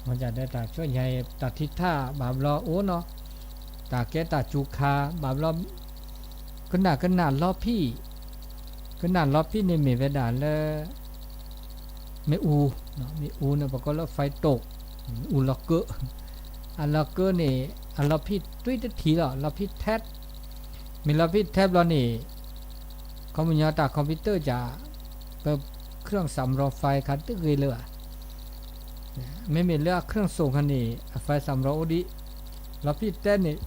မ့ၢ်ဒၣ်တၢ်ဆိၣ်ညါအံၤ တၢ်ထံထၣ်ဘၣ်ဘျီအိၣ်နီၤ, တၢ်ကဲတၢ်စူၤခါဘၣ်ဘျီ, ကနၣ်ကနၣ်လီဖံၣ်, ကနၣ်လီဖံၣ်န့ၣ်မ့ၢ်ဝဲဒၣ်လၢ မ့ၣ်အူ, မ့ၣ်အူန့ၣ် ပကိးလၢ ไฟตก, မ့ၣ်အူလီၤကၢ, အလီၤကၢန့ၣ်, အလီၤဖံၣ်တွံတထံၣ်လီၤ လီၤဖံၣ်ထဲ, မ့ၢ်လီၤဖံၣ်ထဲဘျီန့ၣ်, ခီပညီတၢ် computer က, ပ เครื่องสำรองไฟ ခါတဂ့ၤလၢၤဘၣ် မ့မ့ၢ်လၢအ เครื่องส่ง ခါန့ၣ် အ ไฟสำรอง အိၣ်ဒံး, လီၤဖံၣ်ထဲန့ၣ်,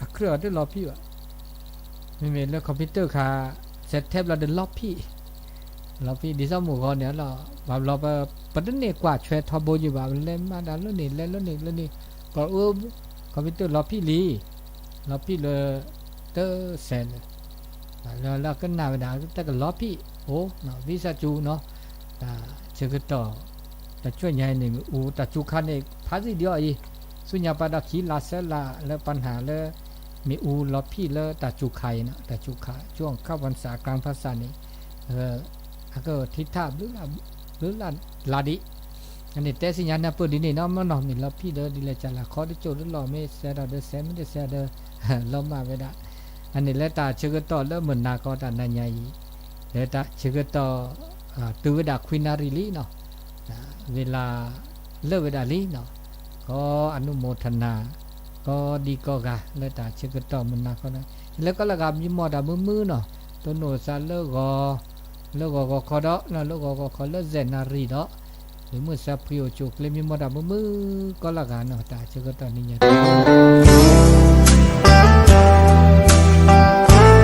အ เครื่อง တလီၤဖံၣ်ဘၣ်, မ့မ့ၢ်လၢ computer ခါ, စဲးထဲဘျီဒီးလီၤဖံၣ်, လီၤဖံၣ် ဒ်သိးမိၢ်ဂီၤန့ၣ်လီၤ, ဘၣ်ဘျီပ, ပတန့ၢ်ကွၢ်ဆွဲထီဘိယံၤဘၣ် လဲၤမၤဒၣ်လၢန့ၣ် လဲၤလၢန့ၣ်လၢန့ၣ်, ကီးအၢ, computer လီၤဖံၣ်လံ, လီၤဖံၣ်လၢ, တစဲးလၢ လၢလၢကနၣ်ဝဲဒၣ် တၢ်ကလီၤဖံၣ်, အိၣ်, ဝံသးစူၤနီၤ, တၢ်ဆၢကတီၢ်, တၢ်ဆိၣ်ညါအံၤန့ၣ် မ့ၣ်အူတၢ်စူၤခါန့ၣ် ဖးသံဒံးအီၤအံၤ, ဆူညါပာ်ဒီးခံလါသၢလါလၢပနၢ်လၢ, မ့ၣ်အူလီၤဖံၣ်လၢတၢ်စူၤခါအံၤနီၤ, တၢ်စူၤခါ ช่วงเข้าพรรษากลางพรรษา န့ၣ်, အကထံထၣ်, ဘျုးလၢ်လၢ်ဒံး အန့ၣ်တဲသ့ၣ်ညါနၢ်ပၢၢ်ဒ်န့ၣ်နီၤ မ့ၢ်နီၤ မ့ၢ်လီၤဖံၣ်ဒီးဒ်လဲၣ် ကၢ်လၢ်ခီတကၠိၢ်လၢလီၢ် မ့ၢ်စဲးဒီးဒီးစဲး မ့ၢ်တစဲးဒီး လီၤမၢ်ဝဲဒၣ်, အန့ၣ်လၢတၢ်ဆၢကတီၢ်လၢမုၢ်နၤခီတၢ်နၤညါအံၤ, လၢတၢ်ဆၢကတီၢ် တုၤဝဲဒၣ်ခွံနၣ်ရံၣ်လံနီၤ, ဝံၤလၢ လၢာ်ဝဲဒၣ်လံနီၤ, ကိးအနုမိထနၤ ကိးဒံကိးဂၤလၢတၢ်ဆၢကတီၢ်မုၢ်နၤခီ, လၢကီၢ်လၢဂၤမံမီၢ်တၢ်မုာ်မုာ်နီၤ, တိၢ်နီၣ်သးလၢဂီၤ, လၢဂီၤဂီၤခီဒီး လၢဂီၤဂီၤခီလၢယဲၢ်နၣ်ရံၣ်ဒီး, လံၤမုၢ်သးဖှံအိၣ်ဆူၣ်အိၣ်ချ့မံမီၢ်တၢ်မုာ်မုာ် ကီၢ်လၢဂၤနီၤ, တၢ်ဆၢကတီၢ်နံၤညါတၢ်